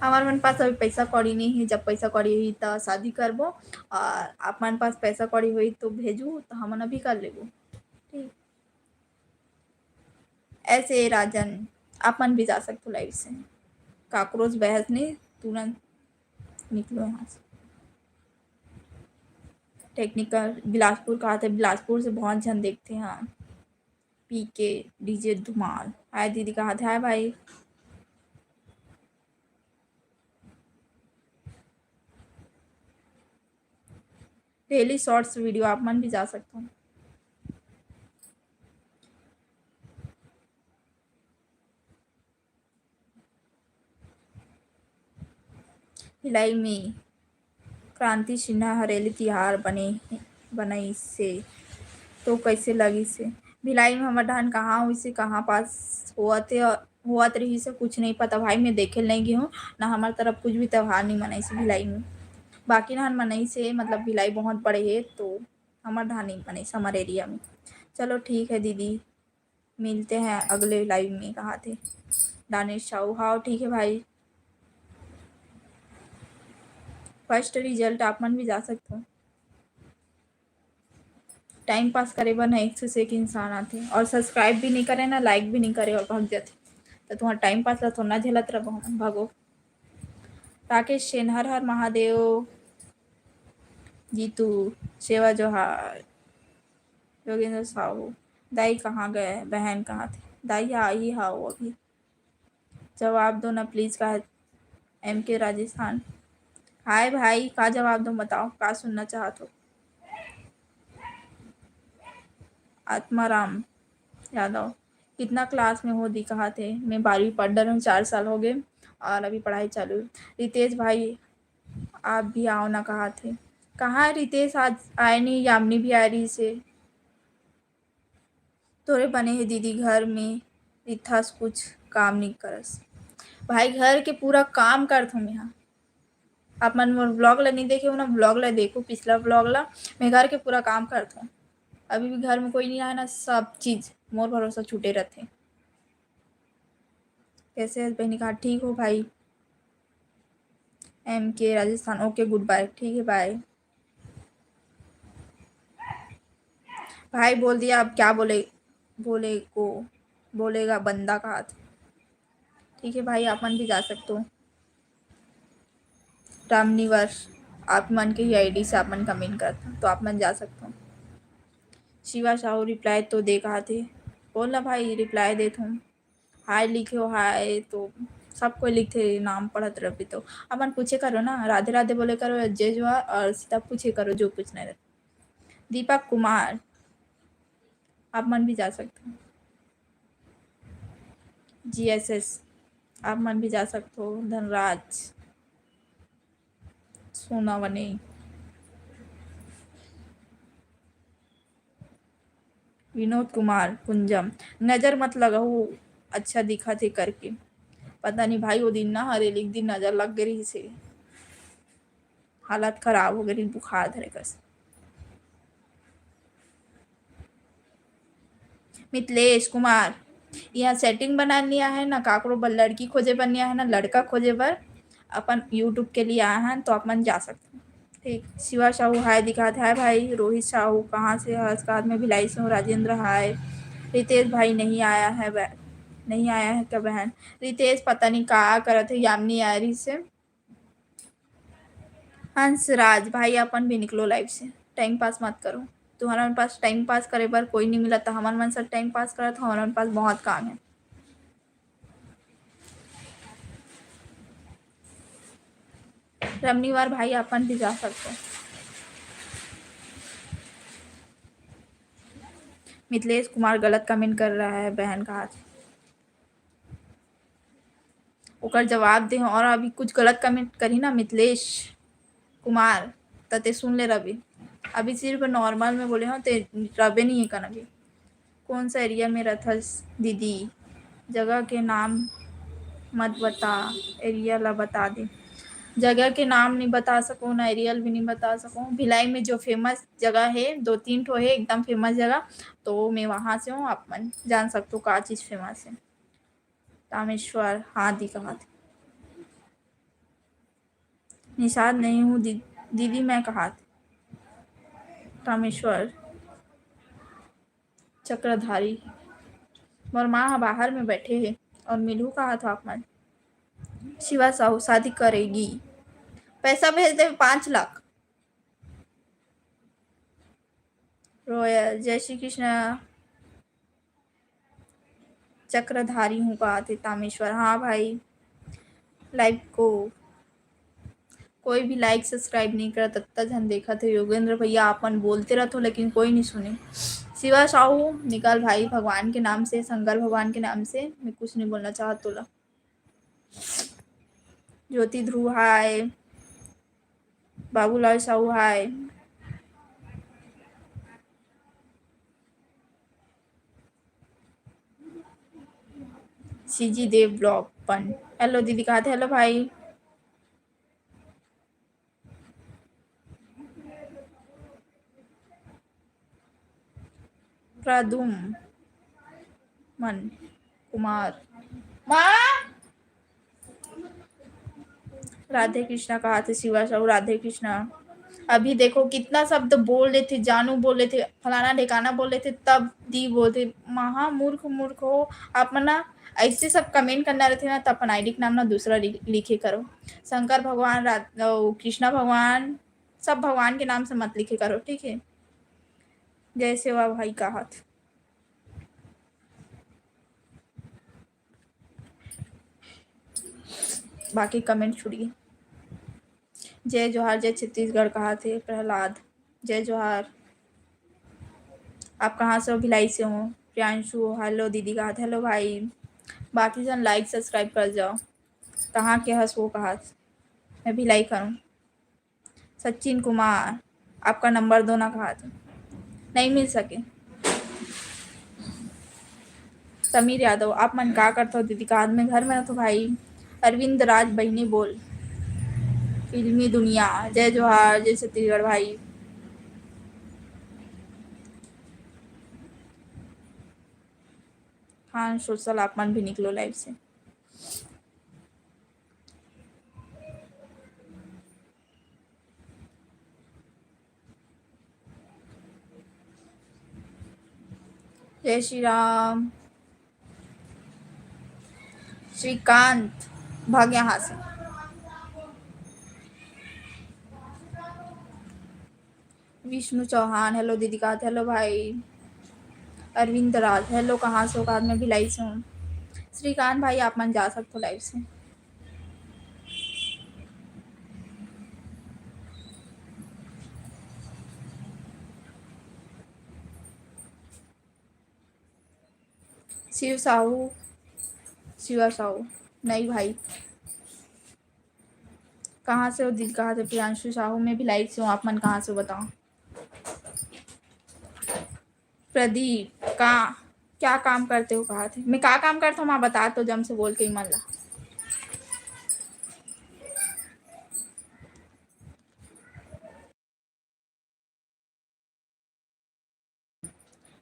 हमार मन पास अभी पैसा कौड़ी नहीं है, जब पैसा कौड़ी हुई तो शादी करबो, और आप मन पास पैसा कौड़ी हुई तो भेजू, तो हमन अभी कर लेबो। ठीक, ऐसे राजन, आप मन भी जा सकते हो लाइव से। काकरोच बहस नहीं, तुरंत निकलो यहाँ से। टेक्निकल बिलासपुर कहा थे, बिलासपुर से बहुत झन देखते हैं। पी के डीजे धुमाल, हाय दीदी कहा थे? हाय भाई। डेली शॉर्ट्स वीडियो आप मन भी जा सकते हो। भिलाई में क्रांति सिन्हा हरेली तिहार बने, बनइसे तो कैसे लगिसे? भिलाई में हमर धान कहाँ होइसे, कहाँ पास होवत हे, होवत रहिसे, कुछ नहीं पता भाई, मैं देखे नहीं गे हूँ ना। हमर तरफ कुछ भी त्योहार नहीं मनइसे भिलाई में, बाकी धान मनइसे, मतलब भिलाई बहुत बड़े है तो हमर धान नहीं मनइसे हमर एरिया में। चलो ठीक है दीदी, मिलते हैं अगले लाइव में, कहा थे दानिश साहू। हाँ ठीक है भाई, फर्स्ट रिजल्ट आप मन भी जा सकते हो। टाइम पास करे बर ना एक से एक इंसान आथे और सब्सक्राइब भी नहीं करे ना, लाइक भी नहीं करे और भाग जाथे। तो तुम्हारा टाइम पास ला थोड़ा झेलत रहो, भागो। राकेश सेन, हर हर महादेव। जीतू, सेवा जोहार। योगेंद्र साहू, दाई कहाँ गए, बहन कहाँ थे? दाई आई हा वो अभी। जवाब दो ना प्लीज, कहा एम के राजस्थान। हाय भाई, का जवाब दूं, बताओ, का सुनना चाहत हो? आत्माराम यादव, कितना क्लास में हो दी कहा थे? मैं बारहवीं पढ़ डर हूँ, चार साल हो गए और अभी पढ़ाई चालू है। रितेश भाई, आप भी आओ ना कहा थे। कहाँ है रितेश? आज आए नहीं, यामिनी भी आ रही से। तोरे बने हे दीदी घर में रिथस, कुछ काम नहीं करस। भाई, घर के पूरा काम करत हूँ मैं। आप मन मोर vlog ला नहीं देखे हो ना, vlog ला देखो, पिछला vlog ला। मैं घर के पूरा काम करत हूँ। अभी भी घर में कोई नहीं आए ना, सब चीज मोर भरोसा छूटे रहते। कैसे है बहनी? कहा ठीक हो भाई? एम के राजस्थान, OK, good bye, ठीक है, bye। भाई बोल दिया, अब क्या बोले, बोले को बोलेगा बंदा का हाथ। ठीक है भाई, आप मन भी जा सकते हो। रामनिवास, आप मन के ही आईडी से आप मन कमेंट करता, तो आप मन जा सकते हो। शिवा साहू रिप्लाई तो दे कहा थे, बोल ना भाई, रिप्लाई देत हूँ। हाय लिखे हो, हाय तो सब कोई लिखते, नाम पढ़त रहबी तो अपन पूछे करो ना, राधे राधे बोले करो, जय जोहार, और सीधा पूछे करो जो पूछना रहता। दीपक कुमार, आप मन भी जा सकते हो। जीएसएस, आप मन भी जा सकते हो। धनराज सोनावने, विनोद कुमार कुंजम, नजर मत लगाओ, अच्छा दिखा थे करके। पता नहीं भाई, वो दिन ना हरेली के दिन नजर लग गई रही से, हालत खराब हो गई, बुखार धरे कस। मिथिलेश कुमार, यहाँ सेटिंग बना लिया है ना, काकरो बर लड़की खोजे बर नहीं आए है ना, लड़का खोजे बर अपन YouTube के लिए आए हैं, तो आप मन जा सकते हैं। ठीक, शिवा साहू हाय दिखाते, हाय भाई। रोहित साहू कहाँ से? हर्ष का हाथ में भिलाई से हूँ। राजेंद्र हाय। रितेश भाई नहीं आया है बह-, नहीं आया है क्या बहन? रितेश पता नहीं का करत है, यामिनी आ रही से। हंसराज भाई, अपन भी निकलो लाइव से, टाइम पास मत करो। तुम्हारा पास टाइम पास करे बर कोई नहीं मिला, तो हमन मन से टाइम पास करत हो, हमन पास बहुत काम है। रमनीवार भाई, अपन भी जा सकते हो। मिथिलेश कुमार गलत कमेंट कर रहा है, बहन का हाथ। ओकर जवाब दे हूँ। और अभी कुछ गलत कमेंट करी ना मिथिलेश कुमार, त ते सुन ले रवि। अभी सिर्फ नॉर्मल में बोले हो, ते रबे नहीं है कना भी। कौन सा एरिया में रथस दीदी? जगह के नाम मत बता, एरिया ला बता दे। जगह के नाम नहीं बता सकूँ ना, एरियल भी नहीं बता सकूँ। भिलाई में जो फेमस जगह है, दो तीन ठो है एकदम फेमस जगह, तो मैं वहाँ से हूँ। आप मन जान सकते हो का चीज़ फेमस है। तामेश्वर, हाँ दी कहा थे। निषाद नहीं हूँ दी-, दीदी मैं कहा थे। तामेश्वर चक्रधारी, मोर माँ ह बाहर में बैठे हे और मिलहू कहा था आप मन। शिवा साहू शादी करेगी, पैसा भेज दे पाँच लाख। रोयल, जय श्री कृष्णा। चक्रधारी हूँ कहा थे तामेश्वर। हाँ भाई, लाइव को कोई भी लाइक सब्सक्राइब नहीं करत, अत्ता झन देखत हे। योगेंद्र भैया, आप मन बोलते रहत हो, लेकिन कोई नहीं सुने। शिवा साहू, निकाल भाई, भगवान के नाम से, शंकर भगवान के नाम से मैं कुछ नहीं बोलना चाहत तोला। ज्योति ध्रुव हाय, बाबूलाल साहू हाय। सीजी देव ब्लॉग पन। हेलो दीदी, कहा थे? हेलो भाई। प्रदुम मन कुमार। माँ! राधे कृष्णा कहा थे शिवा साहू, राधे कृष्णा। अभी देखो कितना शब्द बोल लेथे, जानू बोल लेथे, फलाना ढेकाना बोल लेथे, तब दी बोलथे। महा मूर्ख, मूर्ख हो आप मन ना, ऐसे सब कमेंट करना रहथे ना, त अपन आईडी के नाम ना दूसरा लि-, लिखे करो। शंकर भगवान, रा-, ओ, कृष्णा भगवान, सब भगवान के नाम से मत लिखे करो, ठीक है? जय सेवा भाई कहा थे। बाकी कमेंट छूट गए। जय जोहार, जय छत्तीसगढ़ कहाथे प्रहलाद। जय जोहार। आप कहाँ से हो? भिलाई से हो। प्रियांशु, hello दीदी कहाथे। Hello भाई। बाकी जन like subscribe कर जाओ। कहाँ के हस वो कहाथे? मैं भिलाई करूँ। सचिन कुमार, आपका नंबर दो ना कहाथे। नहीं मिल सके। समीर यादव, आप मन का करथव दीदी? का मैं घर में रथो भाई। अरविंद राज, बहिनी बोल। फिल्मी दुनिया, जय जोहार, जय छत्तीसगढ़ भाई। खान सोशल, आप मन भी निकलो live से। जय श्री राम। श्रीकांत, भाग यहाँ से। विष्णु चौहान, hello दीदी कहाथे। Hello भाई। अरविंद राज, hello, कहाँ से हो? कहाथे, मैं भिलाई से हूँ। श्रीकांत भाई, आप मन जा सकते हो live से। शिव साहू, शिवा साहू, नहीं भाई। कहाँ से हो दीदी? कहाथे? प्रियांशु साहू, मैं भिलाई से हूँ, आप मन कहाँ से हो बताओ? प्रदीप, का, क्या काम करते हो कहाथे? मैं का काम करथो, मैं बता तो जम से बोल के ही मन ला।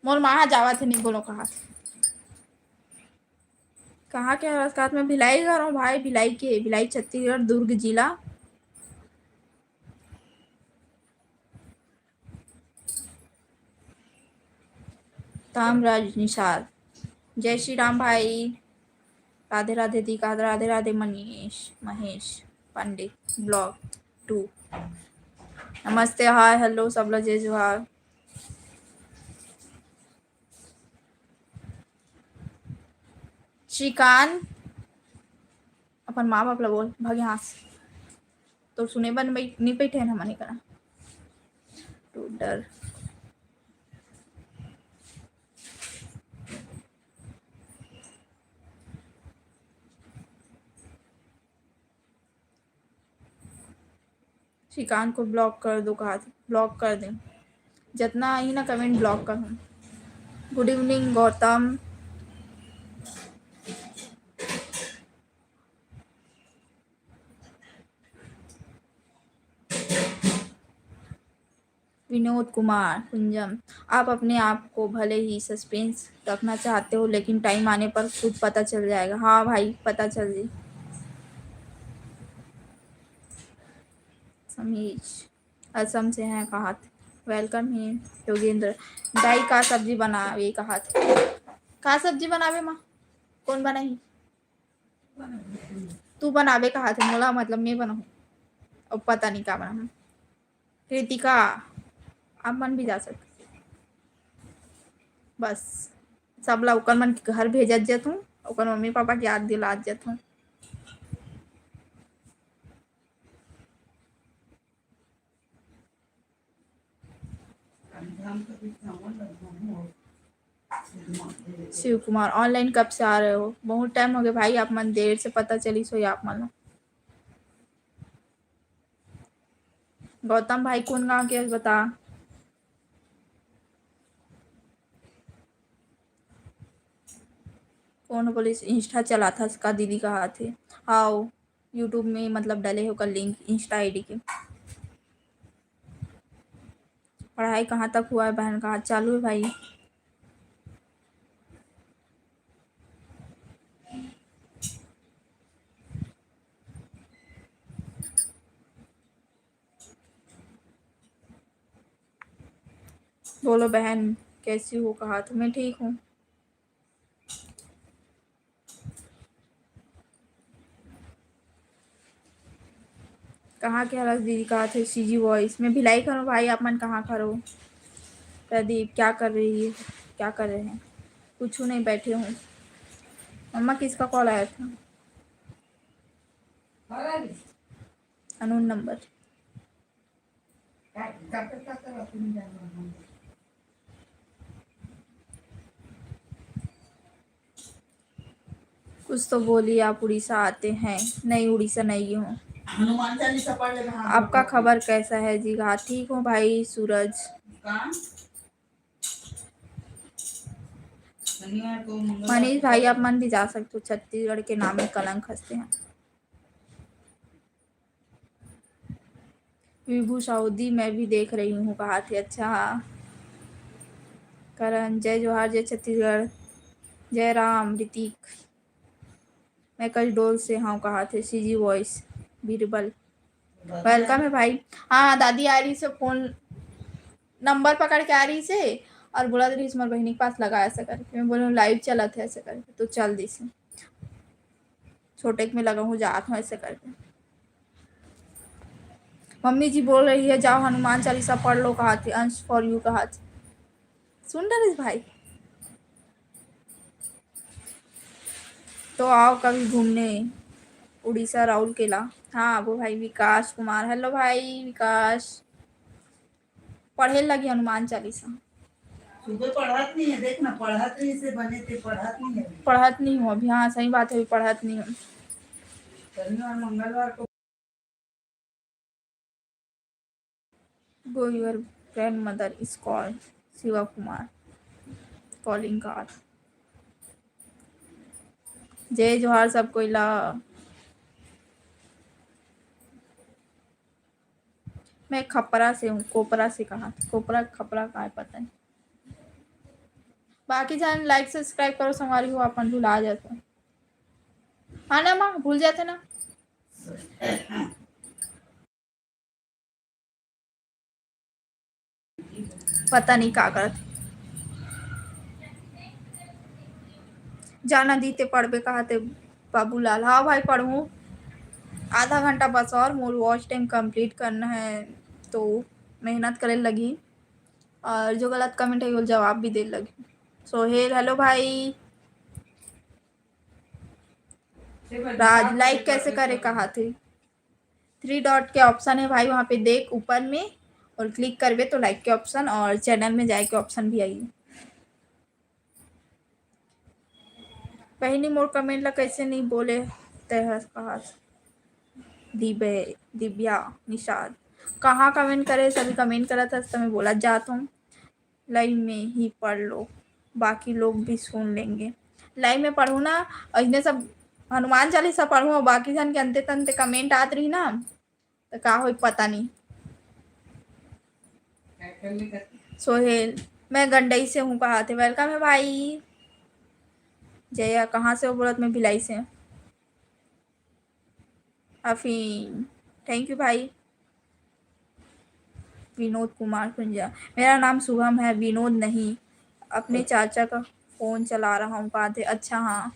मोर माँ जावत हे, नहीं बोलो कहाथे। कहाँ के हरस कहाथे? मैं भिलाई घर हूँ भाई, भिलाई के, भिलाई छत्तीसगढ़, दुर्ग जिला। तामराज निषाद, जय श्री राम भाई। राधे राधे दीदी कहाथे, राधे राधे मनीष, महेश पंडित, blog two। नमस्ते, hi, hello, सब ला जय जोहार। श्रीकांत, अपन माँ बाप ला बोल, भाग यहाँ से। तो सुने बर नइ बइठे हन हमन एकरा। टू डर। श्रीकांत को block कर दो कहाथे, block कर दें। जतना ही ना comment block कर हूँ। Good evening Gautam. विनोद कुमार कुंजम, आप अपने आप को भले ही suspense रखना चाहते हो, लेकिन time आने पर खुद पता चल जाएगा। हाँ भाई, पता चल जी। समीर, असम से हैं कहाथे। Welcome है योगेंद्र। दाई का सब्जी बनावे कहाथे। का सब्जी बनावे माँ? कौन बनाही? तू बनावे कहाथे, मोला मतलब मैं बनाहूँ। अब पता नहीं का बनाहूँ। कृतिका, आप मन भी जा सकते। बस, सब ला ओकर मन के घर भेजत जथूँ, ओकर मम्मी पापा के याद दिलात जथूँ। शिव कुमार, online कब से आ रहे हो? बहुत time हो गया भाई, आप मन देर से पता चलिस होही आप मन ला। गौतम भाई, कौन गांव के हस बता? कौन बोलिस Insta चलाथस का दीदी कहाथे? हाव, YouTube में मतलब डले हे ओकर link Insta ID के। पढ़ाई कहाँ तक हुआ है बहन? कहाँ चालू है भाई? बोलो बहन, कैसी हो? कहाथे, मैं ठीक हूँ। कहाँ के हरस दीदी? कहाथे CG voice। मैं भिलाई के हरव भाई, आप मन कहाँ के हरव? प्रदीप, क्या कर रही है, क्या कर रहे हैं? कुछ नहीं, बैठे हूँ। मम्मा, किसका call आया था? Unknown number। कुछ तो बोलिए, आप उड़ीसा आते हैं? नहीं, उड़ीसा नहीं हूँ। हनुमान चालीसा पढ़ लेना। हाँ, आपका खबर कैसा है जी? हाँ, ठीक हूँ भाई सूरज। मनीष भाई, आप मन भी जा सकते हो, छत्तीसगढ़ के नाम में कलंक हंसते हैं। विभू साउदी मैं भी देख रही हूँ, कहा थे। अच्छा, हाँ। करण, जय जोहार, जय छत्तीसगढ़, जय राम, ऋतिक। मैं कसडोल से हूँ, कहा थे। CG voice, Birbal. Welcome है भाई। हाँ, दादी आ रही से, फोन नंबर पकड़ के आ रही से और बोला रही, तुम्हारी बहनी के पास लगा ऐसा करके। मैं बोलूँ, लाइव चलत है ऐसे करके, तो चल दी से। छोटे के में लगा हूँ, जात हूँ ऐसे करके। मम्मी जी बोल रही है, जाओ हनुमान चालीसा पढ़ लो, कहा थे। अंश फॉर यू, कहा थे। सुन रहे भाई, तो आओ कभी घूमने उड़ीसा, राउरकेला। हाँ, वो भाई विकास कुमार, हेलो भाई विकास। पढ़े लगी हनुमान चालीसा। सुबह पढ़त नहीं है, देख ना, पढ़त नहीं से बने थे, पढ़त नहीं है। पढ़त नहीं हो अभी, हाँ, सही बात है, अभी पढ़त नहीं हो। शनिवार मंगलवार को। Go, your grandmother is call, Shiva Kumar, calling card। जय जोहार सब कोई ला। मैं खपरा से हूँ, कोपरा से कहा, कोपरा, खपरा का है पता नहीं। बाकी जान लाइक सब्सक्राइब करो, संगवारी हो, अपन भुला जाते। हाँ ना माँ, भूल जाते ना। पता नहीं का करत। जाना दीते पढ़बे कहा थे बाबूलाल। हाँ भाई पढ़ूँ, आधा घंटा बस और मोर वॉच टाइम कंप्लीट करना है, तो मेहनत करे लगी और जो गलत कमेंट है वो जवाब भी दे लगी। सोहेल, हेलो भाई। राज, लाइक कैसे करे कहा थे? थ्री डॉट के ऑप्शन है भाई, वहाँ पे देख ऊपर में और क्लिक करबे तो लाइक के ऑप्शन और चैनल में जाए के ऑप्शन भी आई। बहिनी मोर कमेंट ला कैसे नहीं बोले तय हस कहा? दिबे, दिव्या, निषाद कहाँ कमेंट करे? सभी कमेंट करत हस तो मैं बोलत जात हूँ। लाइव में ही पढ़ लो, बाकी लोग भी सुन लेंगे। लाइव में पढ़ू ना, इसने सब हनुमान चालीसा पढ़ू और बाकी जन के अंते तंते कमेंट आत रही ना, तो का होई पता नहीं। सोहेल, मैं गंडई से हूँ कहा थे। वेलकम है भाई। जया, कहाँ से हो? बोलत मैं भिलाई से। अफीन, थैंक यू भाई। विनोद कुमार कुंजा, मेरा नाम शुभम है, विनोद नहीं। अपने चाचा का फोन चला रहा हूँ कहा थे। अच्छा हाँ,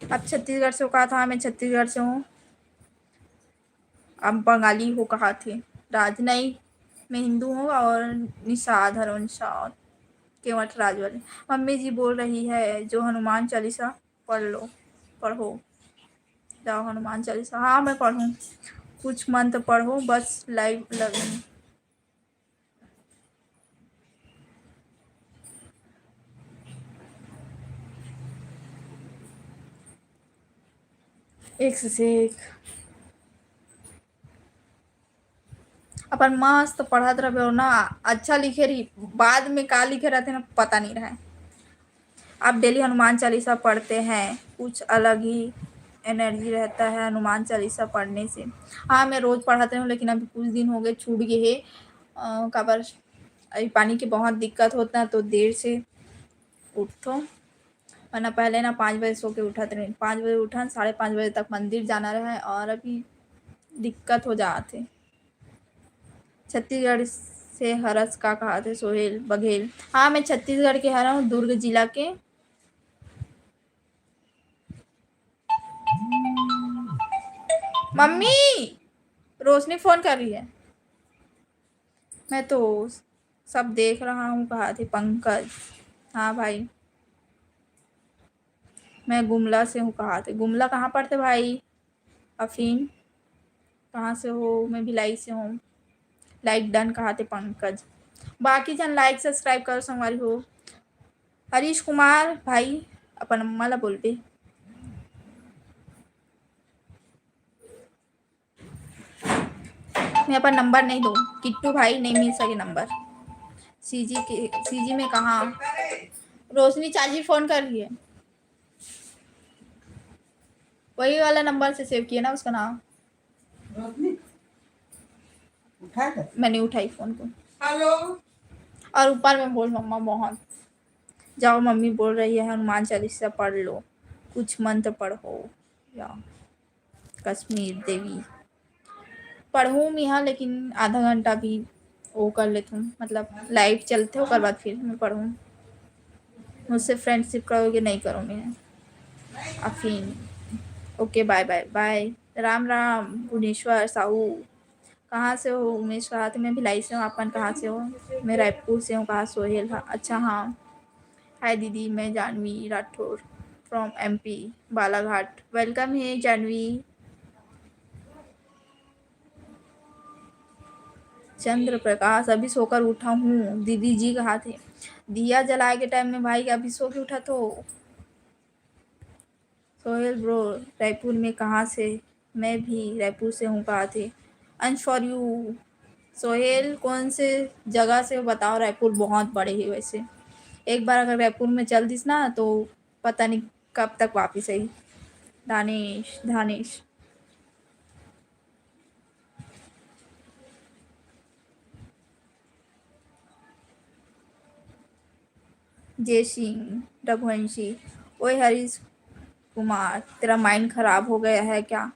आप छत्तीसगढ़ से हो कहा था? मैं छत्तीसगढ़ से हूँ। आप बंगाली हो कहा थे? राज नहीं, मैं हिंदू हूँ। और निषाद हरो निषाद केवट राज वाले। मम्मी जी बोल रही है जो हनुमान चालीसा पढ़ लो, पढ़ो, जाओ हनुमान चालीसा। हाँ मैं पढ़ूँ, कुछ मंत्र पढ़ो बस, लाइव लगी। एक से एक अपन मस्त पढ़त रहबे और ना अच्छा लिखे रही, बाद में का लिखे रहते ना पता नहीं रहे। आप डेली हनुमान चालीसा पढ़ते हैं, कुछ अलग ही एनर्जी रहता है हनुमान चालीसा पढ़ने से। हाँ मैं रोज पढ़त रहूँ लेकिन अभी कुछ दिन हो गए छूट गए है। काबर अभी पानी के बहुत दिक्कत होता है तो देर से उठो, वरना पहले ना पाँच बजे सो के उठत रही, पाँच बजे उठन, साढ़े पाँच बजे तक मंदिर जाना रहे और अभी दिक्कत हो जात है। छत्तीसगढ़ से हरस का कहा थे सोहेल बघेल? हाँ मैं छत्तीसगढ़ के हरा हूँ, दुर्ग जिला के। मम्मी, रोशनी फोन कर रही है। मैं तो सब देख रहा हूँ कहा थे पंकज। हाँ भाई, मैं गुमला से हूँ कहा थे। गुमला कहाँ पड़ते भाई? अफीन कहाँ से हो? मैं भिलाई से हूँ। Like done कहाथे पंकज। बाकी झन like subscribe करो संगवारी हो। हरीश कुमार भाई, अपन अम्मा ला बोलबे। मैं अपन नंबर नहीं दूँ, किट्टू भाई नहीं मिल सके नंबर। सीजी के, सीजी में कहाँ? रोशनी चाची फोन कर रही है, वही वाला नंबर से सेव किया ना उसका नाम। रोशनी, उठा कर। मैंने उठाई फोन को। हेलो। और ऊपर में बोल, मम्मा बहुत। जाओ, मम्मी बोल रही है, हनुमान चालीसा पढ़ लो, कुछ मंत्र पढ़ो या कश्मीर देवी। पढ़हूँ मैं, हाँ, लेकिन आधा घंटा भी वो कर लेथूँ, मतलब live चलथे, ओकर बाद फिर मैं पढ़हूँ। मुझसे friendship करोगे? नहीं करो मैं। अफीन, OK, bye bye bye। Ram Ram Bhubaneswar Sahu, कहाँ से हो? उमेश कहाथे, मैं भिलाई से हूँ। आप मन कहाँ से हो? मैं रायपुर से हूँ। कहाँ? सोहेल, हाँ, अच्छा, हाँ। हाय दीदी, मैं Janvi Rathore from MP Balaghat. Welcome है जानवी। चंद्र प्रकाश, अभी सोकर उठा हूँ दीदी जी कहाथे। दिया जलाए के time में भाई अभी सो के उठा तो। सोहेल bro, रायपुर में कहाँ से? मैं भी रायपुर से हूँ कहाथे। अंश for you। सोहेल, कौन से जगह से हो बताओ? रायपुर बहुत बड़े है वैसे। एक बार अगर रायपुर में चल दिस ना तो पता नहीं कब तक वापिस आई। दानिश, दानिश। जय सिंह, रघुवंशी। ओए हरीश कुमार, तेरा mind खराब हो गया है क्या?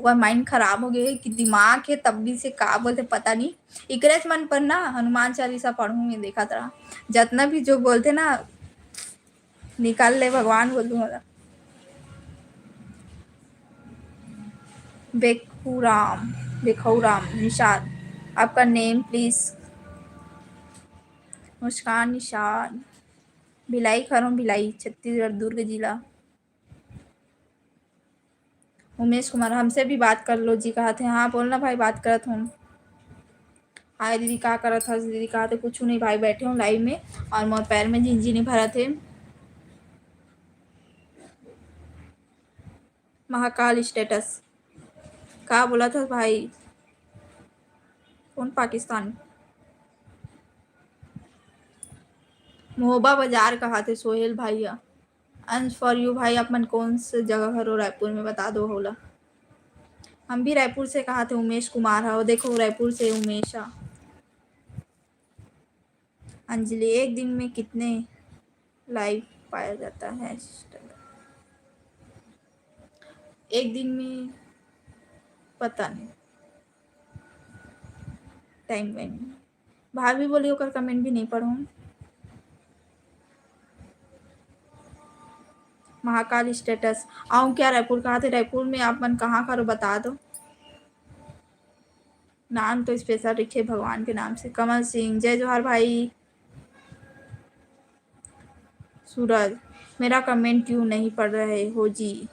ओकर mind खराब हो गया है कि दिमाग है, तब भी से का बोलते पता नहीं। इकरेच मन पर ना हनुमान चालीसा पढ़ूँ मैं, देखा तरह जतना भी जो बोलते ना निकाल ले भगवान, बोल दूँ। बेखूराम, बेखौराम निषाद, आपका name please। मुस्कान निषाद, भिलाई खरों, भिलाई, छत्तीसगढ़, दुर्ग जिला। उमेश कुमार, हमसे भी बात कर लो जी कहाथे। हाँ, बोलना भाई, बात करत हूँ। हाय दीदी, का करत हस दीदी? कहाथे कुछ नहीं भाई, बैठे हूँ live में और मोर पैर में झिनझिनी भरत है। महाकाल status का बोलत हस भाई? कौन पाकिस्तान? महोबा बाजार कहाथे सोहेल भाई ह। अंश for you भाई, आप मन कौन से जगह हरो रायपुर में, बता दो होला। हम भी रायपुर से कहाथे उमेश कुमार ह। देखो रायपुर से उमेश ह। अंजलि, एक दिन में कितने live पाया जाता है sister? एक दिन में पता नहीं, time वाइम। भाभी बोली ओकर comment भी नहीं पढ़ूँ। महाकाल status, आऊँ क्या रायपुर? कहाथे रायपुर में आप मन कहाँ करो बता दो। नाम तो special रखे भगवान के नाम से। कमल सिंह, जय जोहार भाई। सूरज, मेरा comment क्यों नहीं पढ़ रहे हो जी?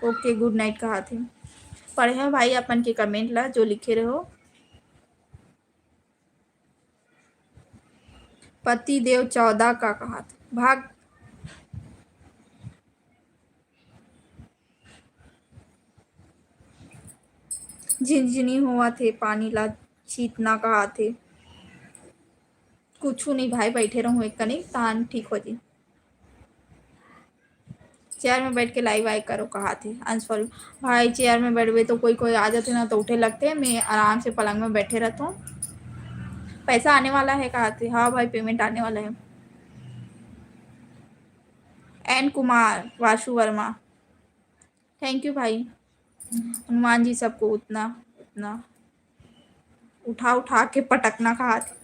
OK, good night कहाथे। पढ़े हो भाई अपन के comment ला जो लिखे रहो। पति देव चौदह का कहाथे। भाग। झिनझिनी होवत हे, पानी ला छीतना कहाथे। कुछु नहीं भाई, बैठे रहूँ एक कनी, तहान ठीक हो जी। Chair में बैठ के live आए करो कहाथे। अंश for you। भाई chair में बैठबे तो कोई कोई आ जाथे ना तो उठे लगथे, मैं आराम से पलंग में बैठे रहथों। पैसा आने वाला है कहाथे। हाँ भाई, payment आने वाला है। N Kumar, Vashu Verma, thank you भाई। हनुमान जी सबको उतना उतना उठा उठा के पटकना कहाथे।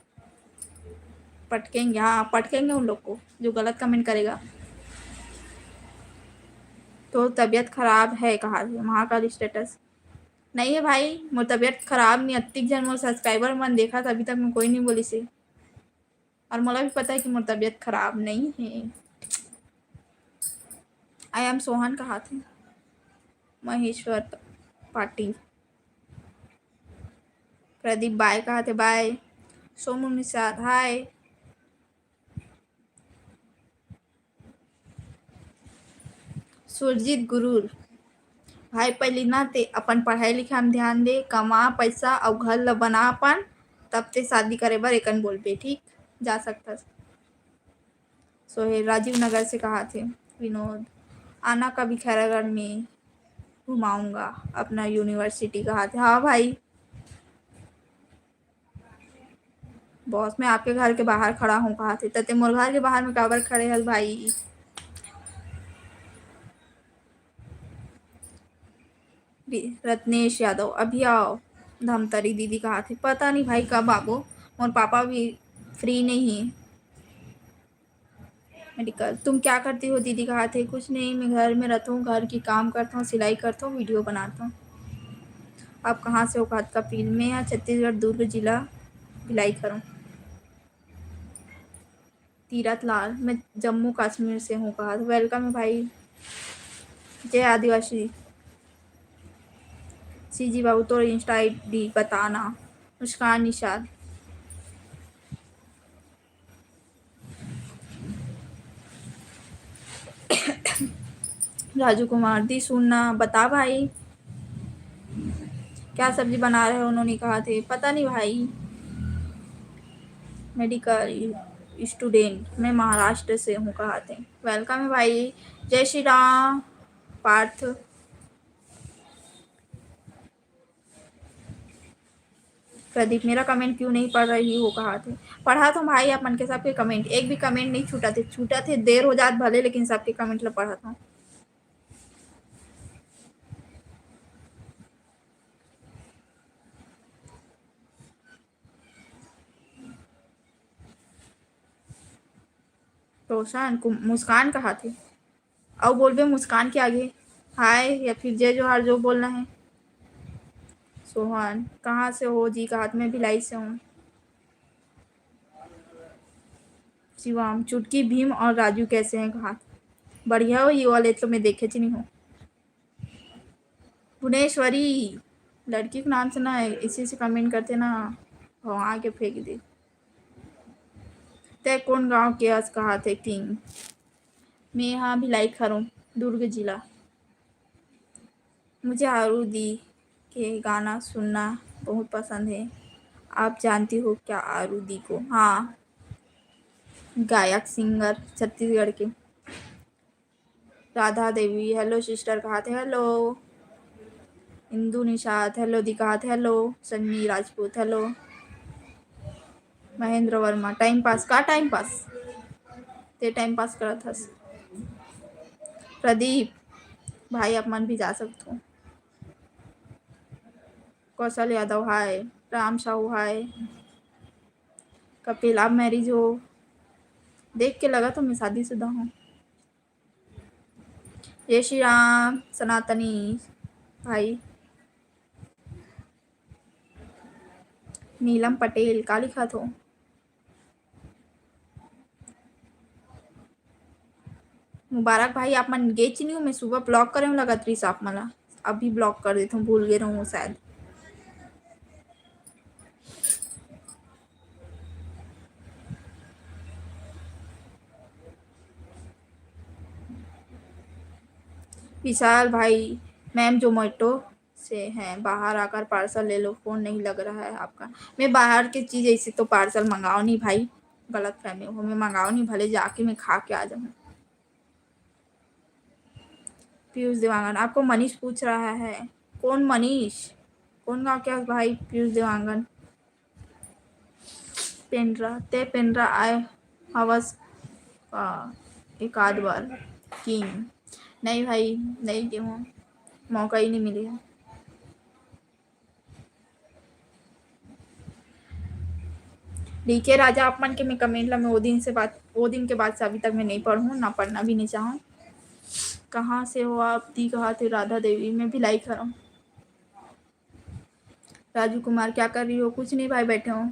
पटकेंगे, हाँ, पटकेंगे उन लोग को जो गलत comment करेगा। तो तबीयत खराब है कहाथे, महाकाल status। नहीं है भाई, मोर तबीयत खराब नहीं, अतिक झन मोर subscriber मन देखा, अभी तक मैं कोई नहीं बोली से। और मोला भी पता है कि मोर तबीयत खराब नहीं है। I am Sohan कहाथे। महेश्वर पाटिल। प्रदीप बाय कहाथे, बाय। सोमू निषाद, हाय। सुरजीत गुरुर, भाई पहिली ना ते अपन पढ़ाई लिखाई में ध्यान दे, कमा पैसा अउ घर ल बना अपन, तब ते शादी करे बर एकन बोलबे, ठीक? जा सकथस। सोहेल राजीव नगर से कहाथे। विनोद, आना कभी खैरागढ़ में, घुमाऊंगा अपना university कहाथे। हाँ भाई, बॉस, मैं आपके घर के बाहर खड़ा हूँ कहाथे, त ते मोर घर के बाहर में काबर खड़े हस भाई? रत्नेश यादव, अभी आओ धमतरी दीदी कहाथे। पता नहीं भाई कब आबो, मोर पापा भी free नहीं है। मेडिकल, तुम क्या करती हो दीदी कहाथे। कुछ नहीं, मैं घर में रहता हूँ, घर की काम करता हूँ, सिलाई करता हूँ, video बनाता हूँ। आप कहाँ से हो कहाथे, कपिल। मैं यहाँ छत्तीसगढ़ दुर्ग जिला भिलाई करूँ। तीरथ लाल, मैं जम्मू कश्मीर से हूँ कहाथे। Welcome है भाई, जय आदिवासी। सीजी बाबू, तोर Insta ID बताना। मुस्कान निषाद। राजू कुमार, दी सुन ना, बता भाई, क्या सब्जी बना रहे हो? उन्होंने कहाथे, पता नहीं भाई। मेडिकल student, मैं महाराष्ट्र से हूँ कहाथे। Welcome है भाई। जय श्री राम पार्थ। प्रदीप, मेरा comment क्यों नहीं पढ़ रही हो कहाथे। पढ़ाथों भाई, आप मन के सबके comment, एक भी comment नहीं छूटाथे। छूटाथे, देर हो जात भले, लेकिन सबके comment ला पढ़ाथों। रोशन, मुस्कान कहाथे। अउ बोलबे मुस्कान के आगे हाय या फिर जय जोहार, जो बोलना है। सोहन, कहाँ से हो जी कहाथे, मैं भिलाई से हूँ। शिवम, चुटकी भीम और राजू कैसे हैं कहाथे, बढ़िया हो, ये वाले तो मैं देखे च नहीं हूँ। भुवनेश्वरी, लड़की के नाम से ना इसी से comment करथे ना, भवा के फेंक दे। ते कोन गांव के अस कहाथे किंग? मैं हा भिलाई खरों, दुर्ग जिला। मुझे आरू दी के गाना सुनना बहुत पसंद है। आप जानती हो क्या आरू दी को? हाँ, गायक सिंगर छत्तीसगढ़ के। Radha Devi, hello sister कहाथे, hello। Indu Nishad, hello दी कहाथे, hello। Sunny Rajput, hello। Mahendra Verma, time pass का time pass? ते time pass करत हस। प्रदीप, भाई आप मन भी जा सकथो। कौशल यादव, हाय। राम साहू, हाय। कपिल, आप married हो? देख के लगा तो मैं शादीशुदा हूँ। जय श्री राम सनातनी भाई। नीलम पटेल, का लिखत हो? मुबारक भाई, आप मन गेच नहीं हो, मैं सुबह vlog करे हूँ, लगत रहीस आप मन ला। अभी vlog कर देता हूँ, भूल गए रहूँ शायद। विशाल भाई, मैम जोमेटो से हैं, बाहर आकर पार्सल ले लो, फोन नहीं लग रहा है आपका। मैं बाहर की चीज ऐसे तो पार्सल मंगाओ नहीं भाई, गलत फहमी हो, मैं मंगाओ नहीं, भले जाके मैं खा के आ जाऊँ। पीयूष देवांगन, आपको मनीष पूछ रहा है। कौन मनीष? कौन गाँव के हस भाई पीयूष देवांगन? पेंड्रा, ते पेंड्रा आए हवस का एक आध बार किंग? नहीं भाई, नहीं गे हूँ, मौका ही नहीं मिले है। डीके राजा, आप मन के मैं comment ला मैं वो दिन से बात, वो दिन के बाद से अभी तक मैं नहीं पढ़ूँ, ना पढ़ना भी नहीं चाहूँ। कहाँ से हो आप? दी कहाथे? राधा देवी, मैं भिलाई खरों। राजू कुमार, क्या कर रही हो? कुछ नहीं भाई, बैठे हो।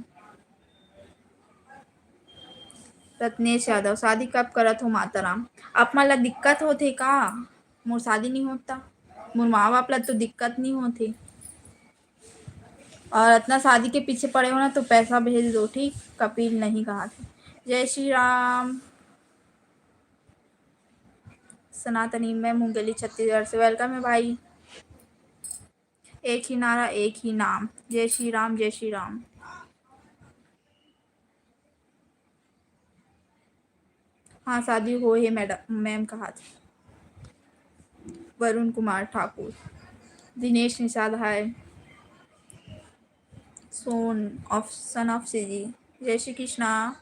रत्नेश यादव, शादी कब करत हो माताराम? आप मन ला दिक्कत होथे का? मोर शादी नहीं होता, मोर माँ बाप ला तो दिक्कत नहीं होथे। और इतना शादी के पीछे पड़े हो ना, तो पैसा भेज दो, ठीक? कपिल नहीं कहा था। जय श्री राम। सनातनी, मैं मुंगेली, छत्तीसगढ़ से। Welcome है भाई। एक ही नारा, एक ही नाम, जय श्री राम, जय श्री राम। हाँ, शादी हो हे मैडम, मैम कहा था। वरुण कुमार ठाकुर, दिनेश निषाद, हाय। सोन of, son of सीजी, जय श्री कृष्णा।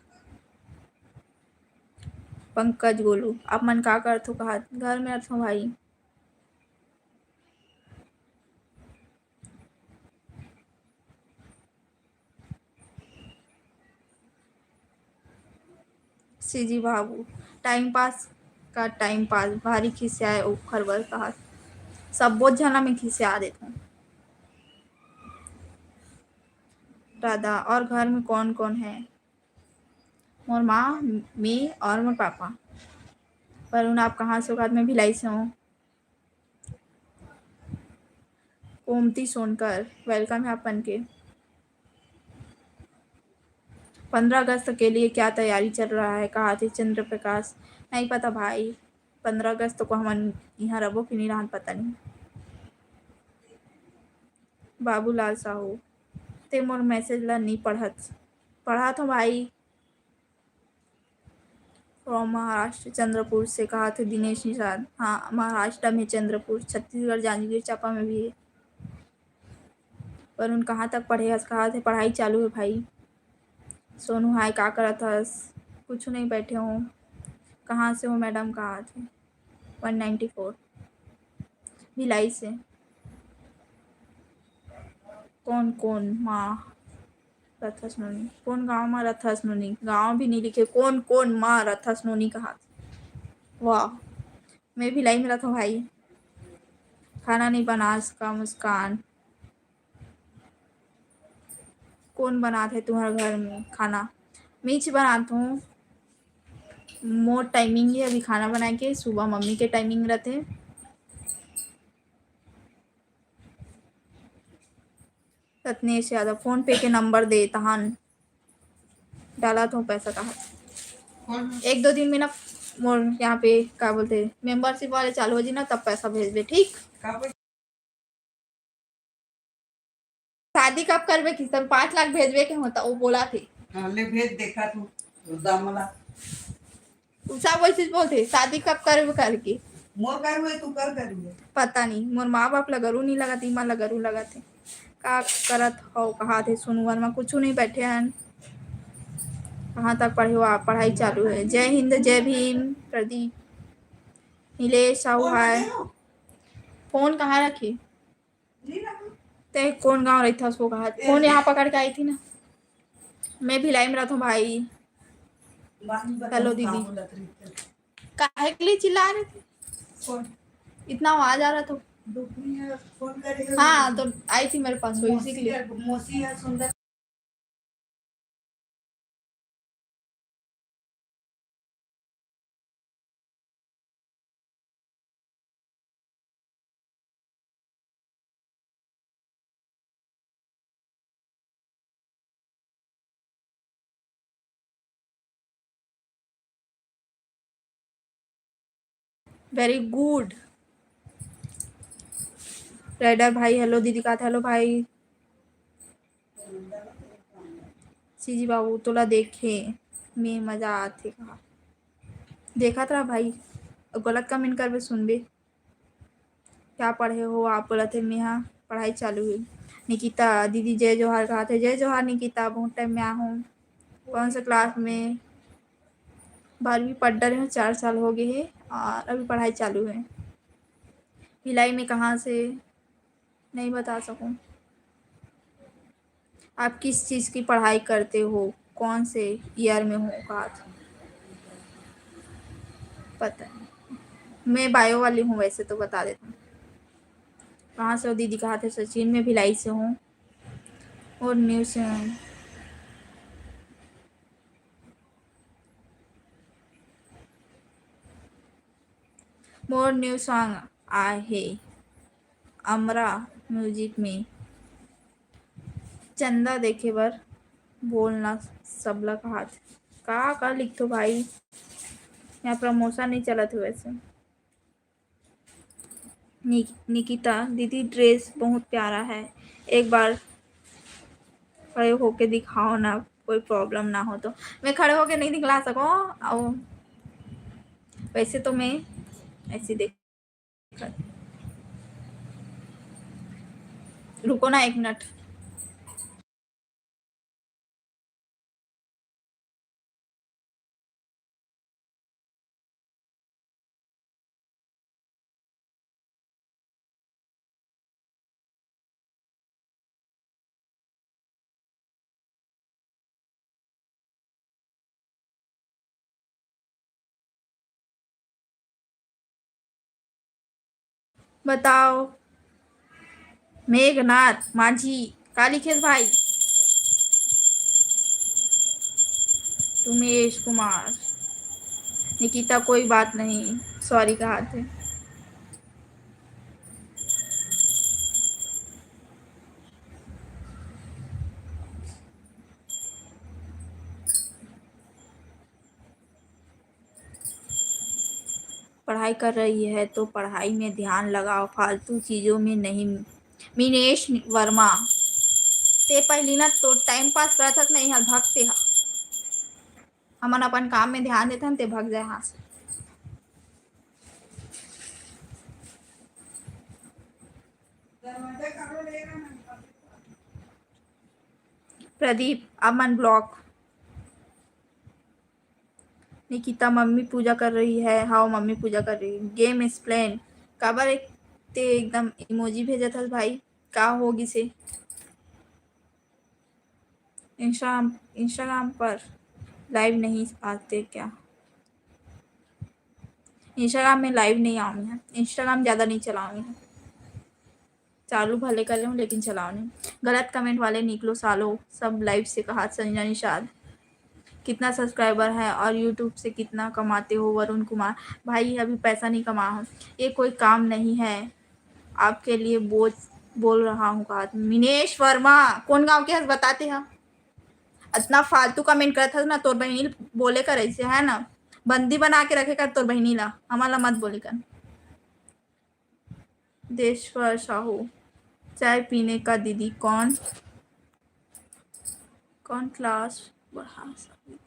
पंकज गोलू, आप मन का करथो कहा? घर में रथो भाई। सीजी बाबू, टाइम पास का टाइम पास, भारी खिसियाए ओखर बर कहा। सब्बो झन ला मैं खिसिया देथों। दादा, और घर में कौन कौन है? मोर माँ, मैं और मोर पापा। वरुण, आप कहाँ से हो? मैं भिलाई से हूँ। कोमती सोनकर, welcome है आप मन के। पंद्रह अगस्त के लिए क्या तैयारी चल रहा है, कहा थे चंद्र प्रकाश। नहीं पता भाई, पंद्रह अगस्त को हमन यहाँ रबो कि नहीं रहन, पता नहीं। बाबूलाल साहू, ते मोर मैसेज ला नहीं पढ़त। पढ़त हूँ भाई। From महाराष्ट्र, चंद्रपुर से कहा थे दिनेश निषाद। हाँ, महाराष्ट्र में चंद्रपुर, छत्तीसगढ़ जांजगीर चांपा में भी है। वरुण, कहाँ तक पढ़े हस? कहा थे पढ़ाई चालू है भाई। सोनू, हाय, का करत हस? कुछ नहीं, बैठे हूँ। कहाँ से हो मैडम? कहा थे वन नाइन्टी फोर, भिलाई से। कौन कौन माँ रथस नोनी? कौन गाँव माँ रथस नोनी? गाँव भी नहीं लिखे। कौन कौन माँ रथस नोनी कहा थे? वाह, मैं भिलाई में रथों भाई। खाना नहीं बनास का मुस्कान। कौन बनात है तुम्हारे घर में खाना? मीच बनात हूँ। मोर टाइमिंग है अभी खाना बनाए के, सुबह मम्मी के टाइमिंग रहते। रत्नेश यादव, फोन पे के नंबर दे तहान डाला तो पैसा कहा। कौन? एक दो दिन में ना मोर यहाँ पे क्या बोलते हैं, मेंबरशिप वाले चालू हो जी ना, तब पैसा भेज दे, ठीक? का बोल? शादी कब करबे किशन? पाँच लाख भेजबे के होता, वो बोला थे। हाँ, ले भेज, देखा तू, दामला। सब वैसे बोलते, शादी कब करबे करके। मोर का हुए, तू कर करिए। पता नहीं, मोर माँ बाप लगरू नहीं लगत, इमा लगरू लगत है। का करत हो, कहा थे सोनू वर्मा, कुछ नहीं, बैठे हैं। कहाँ तक पढ़े हो आप? पढ़ाई चालू है। जय हिंद, जय भीम। प्रदीप, नीलेश साहू, फोन हाय। फोन कहाँ रखी? ते कौन गाँव रही था उसको कहा? फोन यहाँ पकड़ के आई थी ना। मैं भिलाई में रहता हूँ भाई। हेलो दीदी। काहे के लिए चिल्ला रहे थे? इतना आवाज आ रहा था। हाँ, तो आई थी मेरे पास, वही इसी के लिए। Very good। राइडर भाई, हेलो दीदी का, हेलो भाई। सीजी बाबू, तोला देखे में मजा आथे कहा। देखत रहा भाई, गलत कमेंट करबे, सुनबे। क्या पढ़े हो आप? बोला थे, मेहा पढ़ाई चालू है। निकिता दीदी, जय जोहार कहा थे। जय जोहार निकिता, बहुत टाइम में आ हूँ। कौन से क्लास में? बारहवीं पढ़ डरे हूँ, चार साल हो गए हैं और अभी पढ़ाई चालू है। भिलाई में कहाँ से? नहीं बता सकूँ। आप किस चीज़ की पढ़ाई करते हो, कौन से ईयर में हो? कहा था, पता नहीं, मैं बायो वाली हूँ वैसे तो, बता देता हूँ। कहाँ से हो दीदी? कहा थे सचिन, मैं भिलाई से हूँ और न्यू से हूँ। मोर न्यू सॉन्ग आए हे अमरा म्यूजिक में। चंदा देखे बर बोलना सबला कहात। का, का लिखथो भाई? यहाँ प्रमोशन नहीं चलत हे वैसे। नि-, निकिता दीदी, ड्रेस बहुत प्यारा है, एक बार खड़े होके दिखाओ ना, कोई प्रॉब्लम ना हो तो। मैं खड़े होके नहीं दिखला सकूँ, और वैसे तो मैं ऐसे देख, रुको ना एक मिनट। बताओ, मेघनाथ माझी का लिखेस भाई? तुमेश कुमार, निकिता कोई बात नहीं, सॉरी कहाथे। पढ़ाई कर रही है तो पढ़ाई में ध्यान लगाओ, फालतू चीजों में नहीं। मिनेश वर्मा, ते पहली ना तो टाइम पास करत हस, नहीं हल भगते हा। हमन अपन काम में ध्यान देथन, ते भग जाए हाथ से। प्रदीप, अब मन ब्लॉक। निकिता, मम्मी पूजा कर रही है। हाँ, मम्मी पूजा कर रही है। गेम एक्सप्लेन, काबर एक ते एकदम इमोजी भेजत हस भाई, का हो गिसे? इंस्टाग्राम, इंस्टाग्राम पर लाइव नहीं आते क्या? इंस्टाग्राम में लाइव नहीं आऊँ मैं, इंस्टाग्राम ज़्यादा नहीं चलाऊँ मैं। चालू भले कर लेहूँ लेकिन चलाओ नहीं। गलत कमेंट वाले निकलो सालो, सब लाइव से कहा संजना निषाद। कितना सब्सक्राइबर है और यूट्यूब से कितना कमाते हो वरुण कुमार? भाई अभी पैसा नहीं कमा हूँ, ये कोई काम नहीं है, आपके लिए बोझ बोल रहा हूँ कहा। मिनेश वर्मा कौन गाँव के हस बताते हैं? इतना फालतू कमेंट करत हस ना, तोर बहिनी बोले कर ऐसे है ना, बंदी बना के रखे कर तोर बहिनी ला, हमारा मत बोले कर। देश्वर साहू, चाय पीने का दीदी, कौन, कौन क्लास बढ़ा सकती?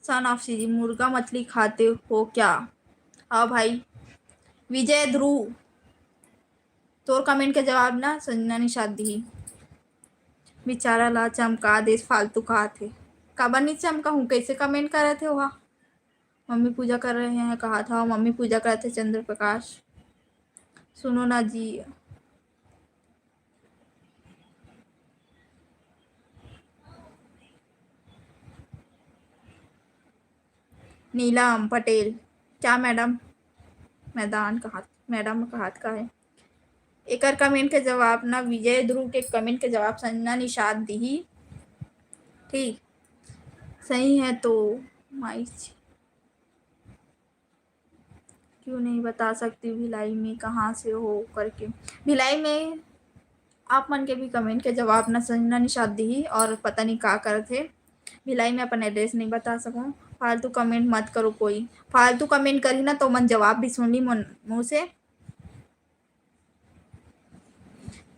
सन ऑफ सीजी, मुर्गा मछली खाते हो क्या? हाँ भाई। विजय ध्रुव, तोर कमेंट के जवाब ना संजना निषाद दिही। बेचारा ला चमका देस, फालतू कहाथे। काबर नहीं चमका हूँ, कैसे कमेंट करत हे वहा? मम्मी पूजा कर रहे हैं कहा था, मम्मी पूजा करत हे चंद्र प्रकाश। सुनो ना जी। नीलम पटेल, क्या मैडम? मैदान कहा, मैडम कहात का है? एकर कमेंट के जवाब ना, विजय ध्रुव के कमेंट के जवाब संजना निषाद दिही। ठीक, सही है तो माई क्यों नहीं बता सकती भिलाई में कहाँ से हो करके। भिलाई में आप मन के भी कमेंट के जवाब ना संजना निषाद दिही और पता नहीं का करत हे। भिलाई में अपन एड्रेस नहीं बता सकूँ। फालतू कमेंट मत करो कोई। फालतू कमेंट करही ना तो मन जवाब भी सुन ली मन मुँह से।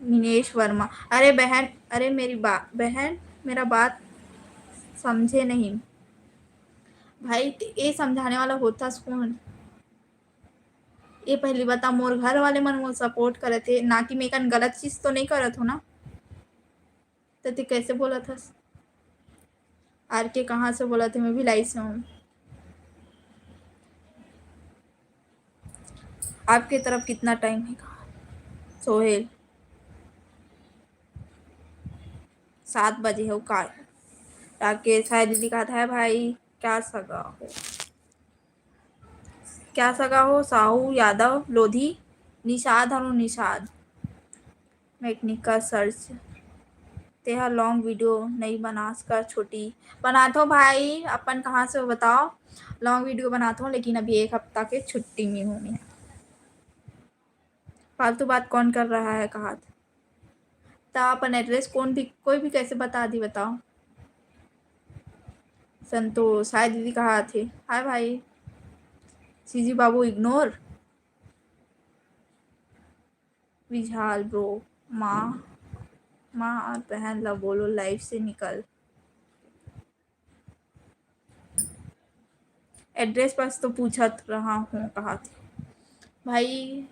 मिनेश वर्मा, अरे बहन, अरे मेरी बा-, बहन, मेरा बात समझे नहीं भाई, त-, ये समझाने वाला होता कौन? ये पहली बता, मोर घर वाले मन मोर सपोर्ट करत हे, ना कि मैं कन गलत चीज तो नहीं करत हो ना? त ते कैसे बोलत हस? आर के कहाँ से बोलत हे? मैं भिलाई से हूँ। आपके तरफ कितना टाइम है? सोहेल, सात बजे हो का? राकेश, हाय दीदी, कहा था भाई, क्या सगा हो? क्या सगा हो? साहू यादव लोधी, निषाद हनु निषाद। Mechanical search. तेहा लॉन्ग वीडियो नहीं बनास कर छोटी। बनाथो भाई, अपन कहाँ से हो बताओ? लॉन्ग वीडियो बनाथो, लेकिन अभी एक हफ्ता के छुट्टी में हूँ मैं। फालतू बात कौन कर रहा है कहाथे। त अपन एड्रेस कोन भी, कोई भी कैसे बता दी, बताओ। संतोष, हाय दीदी कहाथे। हाय भाई। सीजी बाबू इग्नोर। विशाल ब्रो, माँ, माँ और बहन ला बोलो लाइव से निकल। एड्रेस बस तो पूछत रहा हूँ कहाथे। भाई,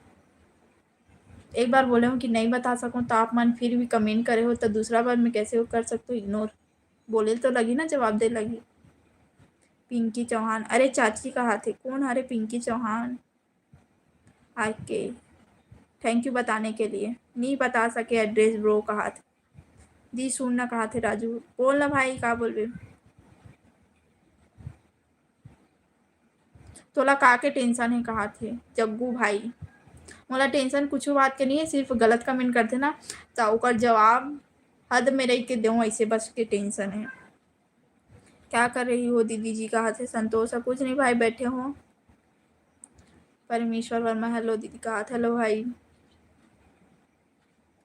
एक बार बोले हूँ कि नहीं बता सकूँ, तो आप मन फिर भी कमेंट करे हो, तो दूसरा बार मैं कैसे वो कर सकती हूँ इग्नोर? बोले तो लगी ना, जवाब दे लगी। पिंकी चौहान, अरे चाची कहाथे, कोन हरे पिंकी चौहान? आके, थैंक यू बताने के लिए। नहीं बता सके एड्रेस ब्रो कहाथे। दी सुन ना कहाथे राजू, बोल ना भाई, का बोलबे? तोला का के टेंशन हे कहाथे जग्गू भाई? मोला टेंशन कुछ बात के नहीं है, सिर्फ गलत कमेंट करथे ना, त ओकर जवाब हद में रह के देऊँ, ऐसे बस के टेंशन है। क्या कर रही हो दीदी जी कहाथे संतोष? कुछ नहीं भाई, बैठे हो। परमेश्वर वर्मा, हेलो दीदी कहाथे, हेलो भाई।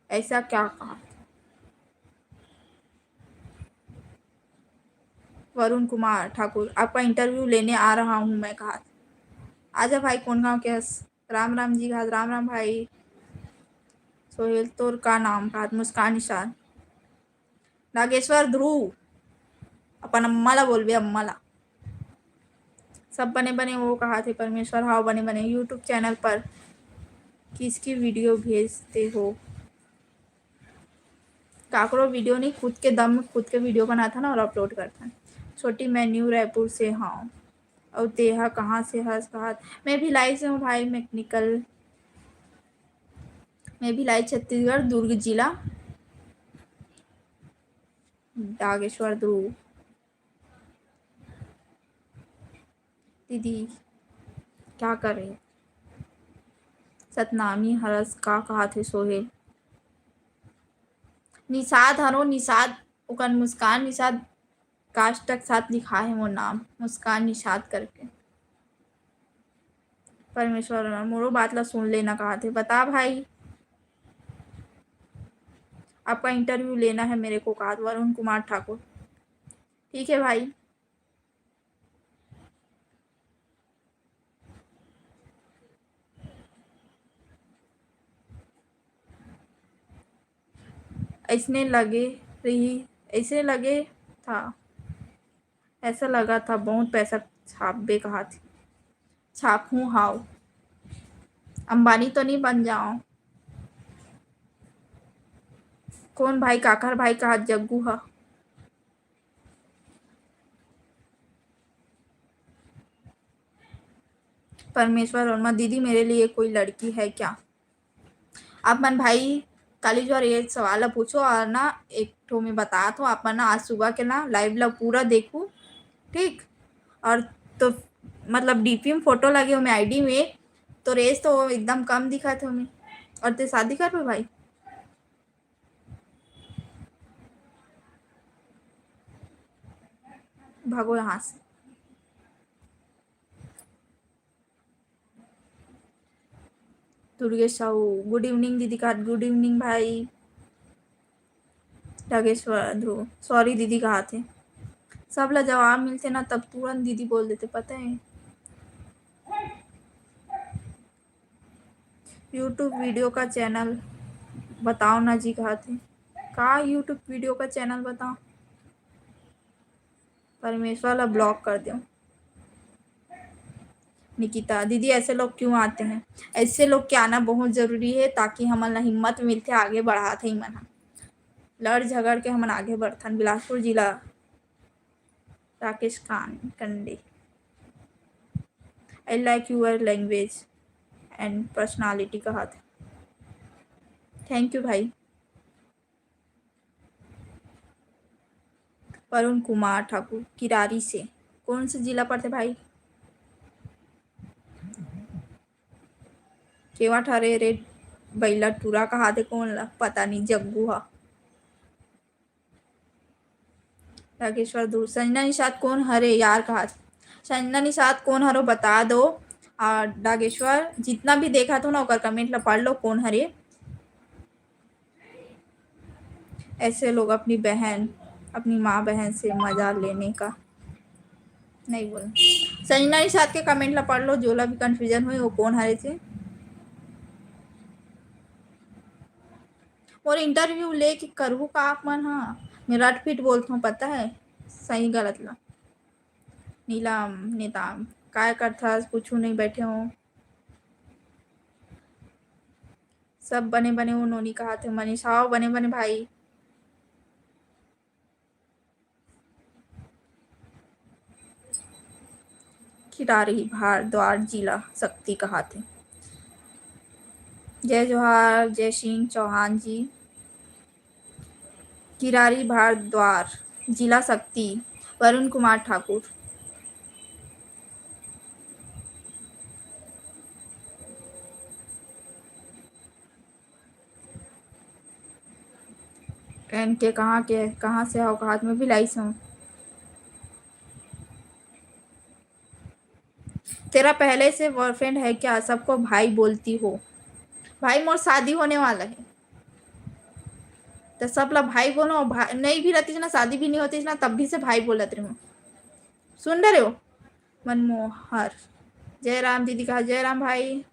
ऐसा क्या कहा? वरुण कुमार ठाकुर, आपका इंटरव्यू लेने आ रहा हूँ मैं कहाथे। आजा भाई, कोन गाँव के हस? राम राम जी कहाथे, राम राम भाई। सोहेल, तोर का नाम कहाथे? मुस्कान निषाद। नागेश्वर ध्रुव, अपन अम्मा ला बोलबे, अम्मा ला। सब बने बने वो कहाथे परमेश्वर, हाव बने बने। YouTube चैनल पर किसकी वीडियो भेजते हो? काकरो वीडियो नहीं, खुद के दम में खुद के वीडियो बनाथन और अपलोड करथन। छोटी, मैं न्यू रायपुर से हूँ। और तेहा कहाँ से हस कहाथे? मैं भिलाई से हूँ भाई, मैकेनिकल। मैं भिलाई, छत्तीसगढ़, दुर्ग जिला। डागेश्वर ध्रुव, दीदी क्या कर रहे? सतनामी हरस का कहाथे सोहेल? निषाद हरो, निषाद, ओकर मुस्कान निषाद, काष्ठक साथ लिखा है मोर नाम, मुस्कान निषाद करके। परमेश्वर, मोरो बात ला सुन लेना कहाथे, बता भाई, आपका इंटरव्यू लेना है मेरे को कहाथे वरुण कुमार ठाकुर। ठीक है भाई। ऐसने लगे रही, ऐसे लगे था, ऐसा लगा था बहुत पैसा छापबे कहाथे। छापहूँ हाव, अंबानी तो नहीं बन जाओ। कोन भाई, काकर भाई कहाथे जग्गू हा? परमेश्वर वर्मा, दीदी मेरे लिए कोई लड़की है क्या? आप मन भाई काली जो ये सवाल ला पूछो और ना एक ठो मैं बतात हूँ, आप मन ना आज सुबह के ना लाइव ला पूरा देखू, ठीक? और तो मतलब डीपी में फोटो लगे हो मैं आईडी में, तो रेस तो एकदम कम दिखत हो मैं। और ते शादी करबे भाई? भागो यहाँ से। दुर्गेश साहू, गुड इवनिंग दीदी कहाथे, गुड इवनिंग भाई। रागेश्वर ध्रुव, सॉरी दीदी कहाथे। सब ला जवाब मिलथे ना, तब तुरंत दीदी बोल देथे, पता है। YouTube वीडियो का चैनल बताओ ना जी कहाथे। का YouTube वीडियो का चैनल बताओ? परमेश्वर ला ब्लॉक कर दो। निकिता, दीदी ऐसे लोग क्यों आते हैं? ऐसे लोग के आना बहुत जरूरी है, ताकि हमन ला हिम्मत मिलथे, आगे बढ़ाथे इमन ह। लड़ झगड़ के हमन आगे बढ़थन। बिलासपुर जिला, राकेश कान-, कंडे। I like your language and personality कहाथे। Thank you भाई। वरुण कुमार ठाकुर, किरारी से। कौन से जिला पड़थे भाई? केवा ठरे रे बैला टूरा कहाथे कोन ला? पता नहीं, जग्गू हा। राकेश्वर दूर। संजना निषाद कौन हरे यार कहाथे? संजना निषाद कौन हरो बता दो। और डागेश्वर, जितना भी देखत हो ना, ओकर comment ला पढ़ लो, कौन हरे। ऐसे लोग अपनी बहन, अपनी माँ बहन से मजा लेने का नहीं बोल। संजना निषाद के comment ला पढ़ लो, जोला भी confusion होई, वो कौन हरे से। मोर interview लेके करहू का आप मन? हाँ, मैं रटपीट बोलत हूँ, पता है, सही गलत ला। नीलम नेताम, काय करथस? कुछू नहीं, बैठे हो। सब बने बने हो, नोनी कहाथे। मनीष, हाव, बने बने भाई। किरारी भारद्वार जिला शक्ति कहाथे। जय जोहार, जय सिंह चौहान जी। किरारी भारद्वार, जिला शक्ति, वरुण कुमार ठाकुर। एन के कहाँ के, कहाँ से हो? हाथ में भी लाइस हो। तेरा पहले से बॉयफ्रेंड है क्या? सबको भाई बोलती हो। भाई, मोर शादी होने वाला है, तो सब ला भाई बोलो। भाई नहीं भी रहती ना, शादी भी नहीं होती ना, तब भी से भाई बोलत रहूँ। सुन रहे हो? मनमोहर, जय राम दीदी कहा, जय राम भाई।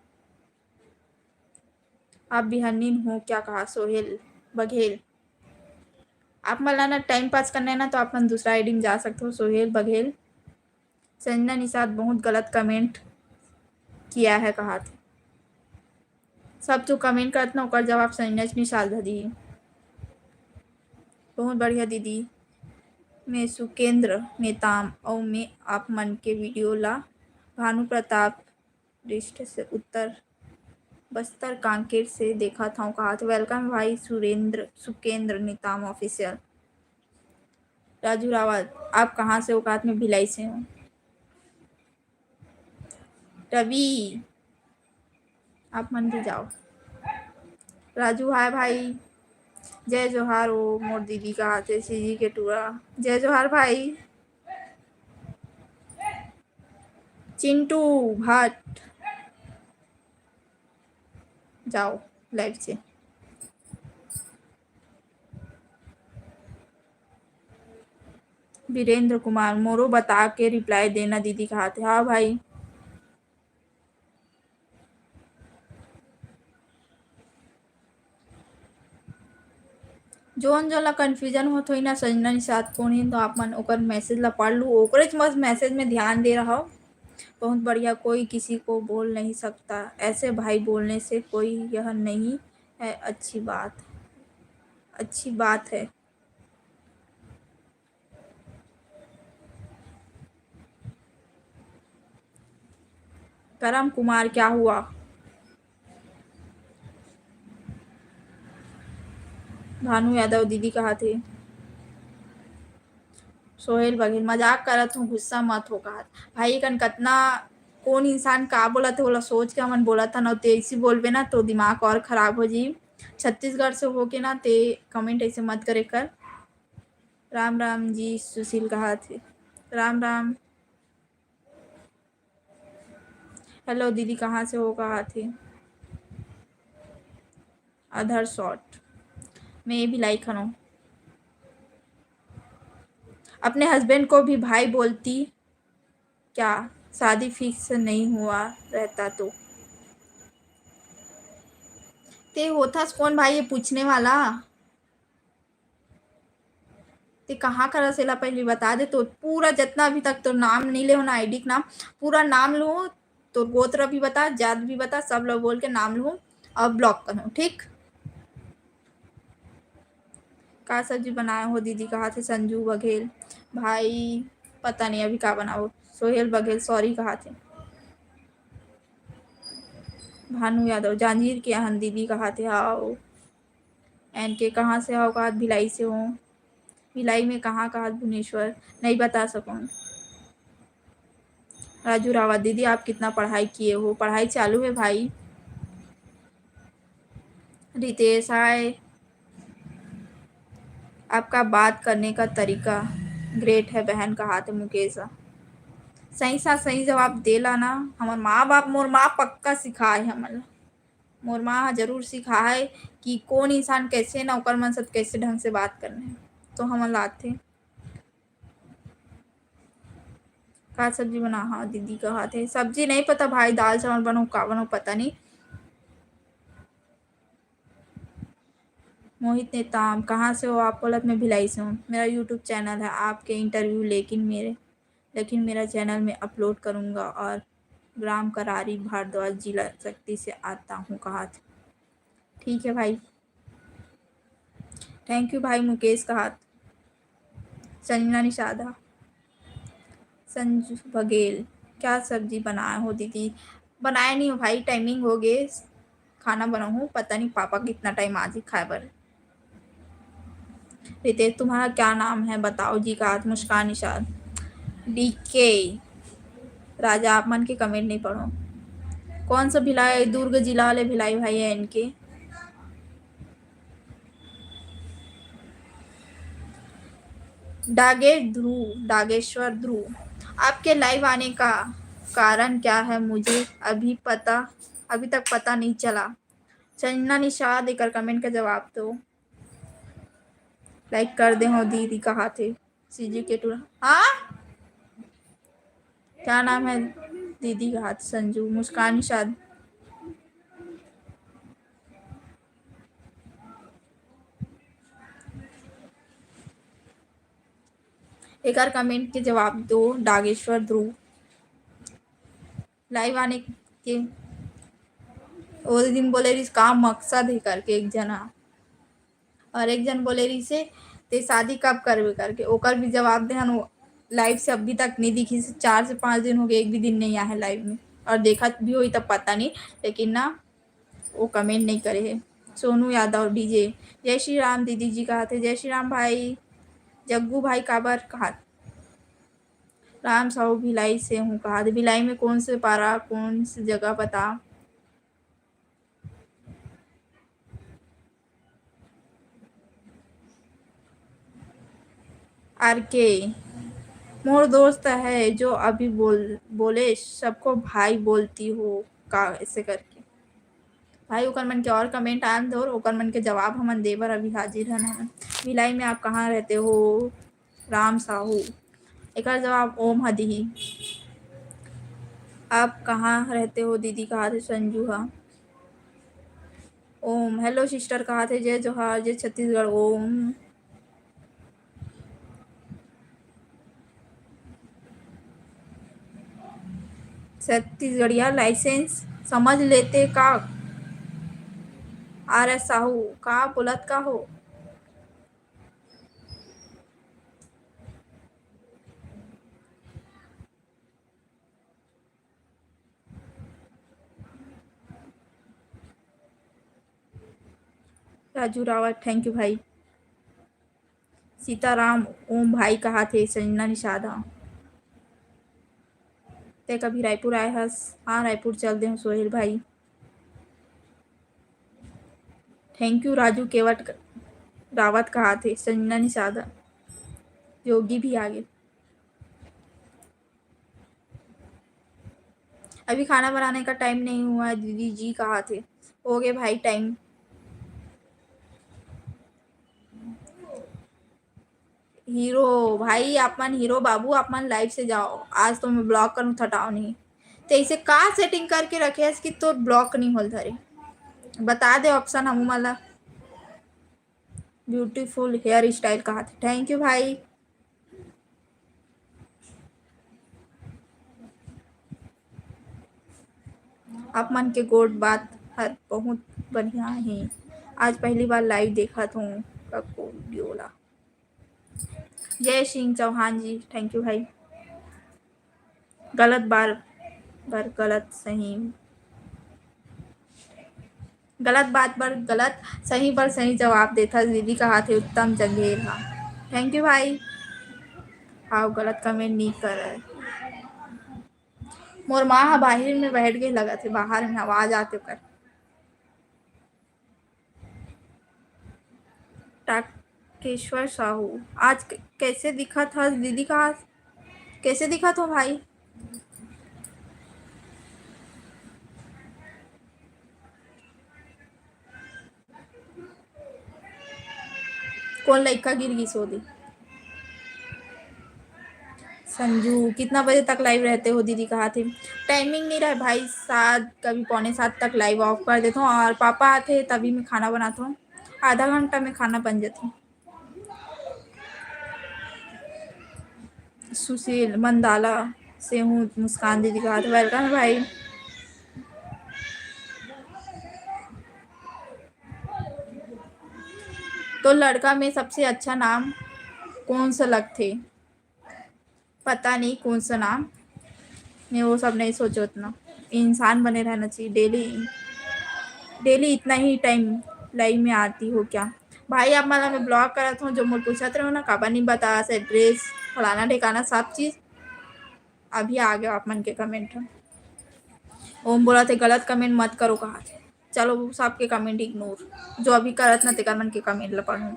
आप बिहानिन हो क्या कहा? सोहेल बघेल। आप मन ला ना टाइम पास करना है ना, तो आप मन दूसरा आईडी में जा सकते हो, सोहेल बघेल। संजना निषाद बहुत गलत कमेंट किया है कहा थे। सब जो कमेंट करत ना, ओकर जवाब संजना निषाद दी। बहुत बढ़िया दीदी। मैं सुकेंद्र नेताम अउ मैं आप मन के वीडियो ला भानु प्रताप डिस्ट्रिक्ट से उत्तर बस्तर कांकेर से देखत हव कहात। Welcome भाई सुरेंद्र, सुकेंद्र नेताम ऑफिशियल। राजू रावत, आप कहाँ से हो? कहात मैं भिलाई से हूँ। रवि, आप मन भी जाओ। राजू, हाय भाई। जय जोहार ओ मोर दीदी कहात हे, सीजी के टूरा। जय जोहार भाई। चिंटू भट्ट, जाओ लाइव से। वीरेंद्र कुमार, मोरो बता के रिप्लाई देना दीदी कहात हे। हाँ भाई। जोन जोन ला कन्फ्यूजन होत होई ना, संजना निषाद कोन हे, तो आप मन ओकर मैसेज ला पढ़ लू, ओकरेच बस मैसेज में ध्यान दे रहव। बहुत बढ़िया। कोई किसी को बोल नहीं सकता, ऐसे भाई बोलने से कोई यह नहीं है अच्छी बात, अच्छी बात है। करम कुमार, क्या हुआ? भानु यादव दीदी कहात हे। सोहेल बघेल, मजाक करत हूँ, गुस्सा मत हो कहात। भाई, कन कतना, कोन इंसान का बोलत हे, ओला सोच के हमन बोलत हन, अउ ते ऐसी बोलबे ना, तो दिमाग और खराब हो जाई। छत्तीसगढ़ से होके ना, ते कमेंट ऐसे मत करे कर। राम राम जी सुशील कहात हे। राम राम। हेलो दीदी, कहाँ से हो कहात हे? अधर शॉट। मैं ये भी लाइक हनो। अपने हस्बैंड को भी भाई बोलती क्या? शादी फिक्स नहीं हुआ रहता तो। ते होथस कौन भाई ये पूछने वाला? ते कहाँ करा से ला पहली बता दे, तो पूरा जितना अभी तक तो नाम नहीं ले हो ना, आईडी के नाम, पूरा नाम लो, तो गोत्र भी बता, जात भी बता, सब लोग बोल के नाम लो और ब्लॉक करो, ठीक? का सब्जी बनाए हो दीदी कहात हे संजू बघेल। भाई पता नहीं अभी का बनाओ। सोहेल बघेल सॉरी कहात हे। भानु यादव जांजगीर के अहन दीदी कहात हे। हाव। एन के कहाँ से हो कहात? भिलाई से हो। भिलाई में कहाँ कहात? भुवनेश्वर। नहीं बता सकूँ। राजू रावत दीदी, आप कितना पढ़ाई किए हो? पढ़ाई चालू है भाई। रितेश, हाय। आपका बात करने का तरीका ग्रेट है बहन कहात हे मुकेश। सही साथ सही जवाब देला ना। हमर माँ बाप, मोर माँ पक्का सिखाए हमन ला। मोर माँ ह जरूर सिखाए कि कौन इंसान कैसे ना, ओकर मन साथ कैसे ढंग से बात करने। तो हमन ला आथे। का सब्जी बना? हाँ, दीदी कहा थे, सब्जी नहीं पता भाई, दाल चावल बनाऊँ, का बनाऊँ, पता नहीं। मोहित नेताम, कहाँ से हो आप? बोलत, मैं भिलाई से हूँ। मेरा YouTube चैनल है, आपके इंटरव्यू लेकिन मेरे लेकिन मेरा चैनल में अपलोड करूँगा। और ग्राम करारी, भारद्वाज, जिला सक्ती से आता हूँ, कहा था। ठीक है भाई, थैंक यू भाई। मुकेश कहा था। संजना निषादा, संजू बघेल, क्या सब्जी बनाए हो दीदी? बनाए नहीं हो भाई, टाइमिंग हो गए, खाना बनाऊँ, पता नहीं पापा कितना टाइम आज ही खाए बर। रितेश, तुम्हारा क्या नाम है बताओ जी, कहा था। मुस्कान निषाद। डीके राजा, आप मन के कमेंट नहीं पढ़ो। कौन सा भिलाई? दुर्ग जिला वाले भिलाई भाई है इनके। डागेश ध्रुव, डागेश्वर ध्रुव, आपके लाइव आने का कारण क्या है? मुझे अभी पता, अभी तक पता नहीं चला। संजना निषाद, एकर कमेंट का जवाब दो। लाइक कर दे हो दीदी, कहा थे सीजी के टूरा। हाँ, क्या नाम है दीदी का? हाथ संजू, मुस्कान निषाद। एकर कमेंट के जवाब दो, डागेश्वर ध्रुव। लाइव आने के वो दिन बोले रहिस, का मकसद है करके एक जना, और एक जन बोले रहिस, ते शादी कब करबे करके, ओकर भी जवाब देहन। वो लाइव से अभी तक नहीं दिखिस, चार से पाँच दिन हो गए, एक भी दिन नहीं आए है लाइव में, और देखत भी होई तब पता नहीं, लेकिन ना वो कमेंट नहीं करे है। सोनू यादव डीजे, जय श्री राम दीदी जी कहा थे। जय श्री राम भाई। जग्गू भाई काबर कहा? राम साहू भिलाई से हूँ कहा थे। भिलाई में कौन से पारा, कौन सी जगह बता? आर के, मोर दोस्त है जो अभी बोल, बोले सबको भाई बोलती हो का, ऐसे करके। भाई, ओकर मन के और कमेंट आन दो, ओकर मन के जवाब हमन दे बर अभी हाजिर हन हमन। भिलाई में आप कहाँ रहते हो? राम साहू। एकर जवाब ओम ह दिही। आप कहाँ रहते हो दीदी, कहा थे संजू ह। ओम, हेलो सिस्टर, कहा थे जय जोहार, जय छत्तीसगढ़। ओम। छत्तीसगढ़िया लाइसेंस समझ लेते का? आर एस साहू, का बोलत का हो? राजू रावत, थैंक यू भाई। सीताराम ओम भाई कहा थे, संजना निषाद ह। ते कभी रायपुर आए हस? हाँ, रायपुर चल दे हूँ सोहेल भाई। थैंक यू राजू केवट क-, रावत कहा थे, संजना निषाद ह। योगी भी आ गए। अभी खाना बनाने का टाइम नहीं हुआ है दीदी जी, कहा थे। हो गए भाई टाइम। हीरो भाई, आप मन हीरो बाबू, आप मन लाइव से जाओ। आज तो मैं ब्लॉक करूँ, थटाओ नहीं। तो इसे का सेटिंग करके रखे हस कि तोर ब्लॉक नहीं होल धरे? बता दे ऑप्शन हमू मन ला। ब्यूटीफुल हेयर स्टाइल कहा थे, थैंक यू भाई। आप मन के गोठ बात हर बहुत बढ़िया हे। आज पहली बार लाइव देखत हूँ कको वीडियो ला। जय सिंह चौहान जी, थैंक यू भाई। गलत बार बर गलत सही, गलत बात बर गलत, सही बर सही जवाब देथस दीदी, कहा थे उत्तम जंघेल हा। थैंक यू भाई। हाव, गलत कमेंट नहीं करे। मोर माँ ह बाहिर में बैठ गए लगत हे, बाहर में आवाज आते ओकर। टाकेश्वर साहू, आज क-, कैसे दिखत हस दीदी? कहा, कैसे दिखत हो भाई? कोन लइका गिर गिस हो दी? संजू, कितना बजे तक लाइव रहते हो दीदी, कहा थे? टाइमिंग नहीं रहे भाई, सात, कभी पौने सात तक लाइव ऑफ कर देता हूँ, और पापा आते हैं तभी मैं खाना बनाता हूँ, आधा घंटा में खाना बन जाता हूँ। सुशील मंदाला से हूँ, मुस्कान दीदी कहा थे, वेलकम भाई। तो लड़का में सबसे अच्छा नाम कौन सा लगथे? पता नहीं कौन सा नाम, मैं वो सब नहीं सोचो उतना। इंसान बने रहना चाहिए। डेली, डेली इतना ही टाइम लाइव में आती हो क्या? भाई, आप मन ला मैं ब्लॉक करत हूँ, जो मोर पूछत रहो ना, काबर नहीं बतास, एड्रेस, फलाना ठिकाना, सब चीज। अभी आ गया आप मन के कमेंट ह। ओम बोला थे, "गलत कमेंट मत करो," कहा थे। चलो, वो सबके कमेंट इग्नोर, जो अभी करत ना, तेकर मन के कमेंट ला पढ़ूँ।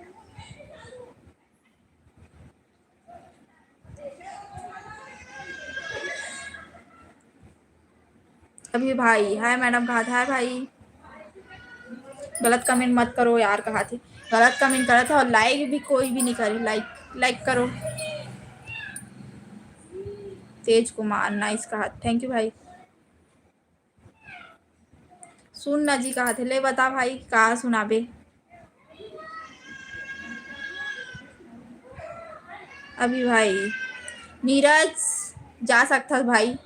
अभी भाई, हाय मैडम कहा था, हाय भाई, गलत कमेंट मत करो यार, कहा थे। गलत कमेंट करत है और लाइक भी कोई भी नहीं करे, लाइक, लाइक करो। तेज कुमार, नाइस कहा, थैंक यू भाई। सुन ना जी कहा थे, ले बता भाई, का सुनाबे? अभी भाई, नीरज, जा सकथस भाई,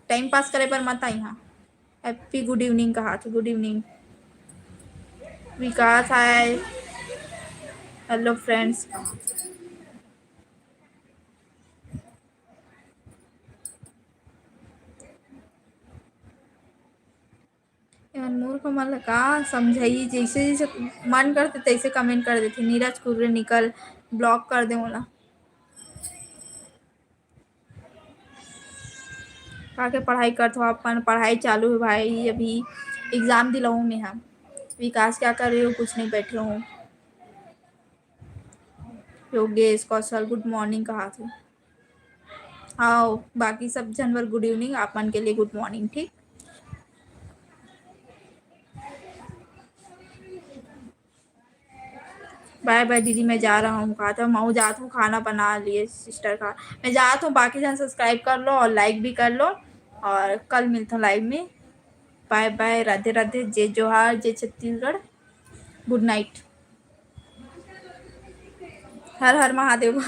टाइम पास करे बर मत आई। हाँ, हैप्पी गुड इवनिंग कहा थे, गुड इवनिंग। विकास, हाय, हेलो फ्रेंड्स। यार, मूर्ख मन ला का समझाई, जैसे जैसे मन करथे तैसे कमेंट कर देथे। नीरज कुर्रे निकल, ब्लॉक कर दे ओला। का के पढ़ाई करथो? अपन पढ़ाई चालू है भाई, अभी एग्जाम दिलाऊँ मैं। हम विकास, क्या कर रहे हो? कुछ नहीं, बैठे हूँ। योगेश कौशल, गुड मॉर्निंग कहा थे। आओ, बाकी सब झन बर गुड इवनिंग, आप मन के लिए गुड मॉर्निंग, ठीक? बाय बाय दीदी, मैं जा रहा हूँ। कहा था, मैं जात हूँ, खाना बना लिए सिस्टर का। मैं जात हूँ, बाकी झन सब्सक्राइब कर लो और लाइक भी कर लो, और कल मिलता हूँ लाइव में। बाय बाय, राधे राधे, जय जोहार, जय छत्तीसगढ़, गुड नाइट, हर हर महादेव।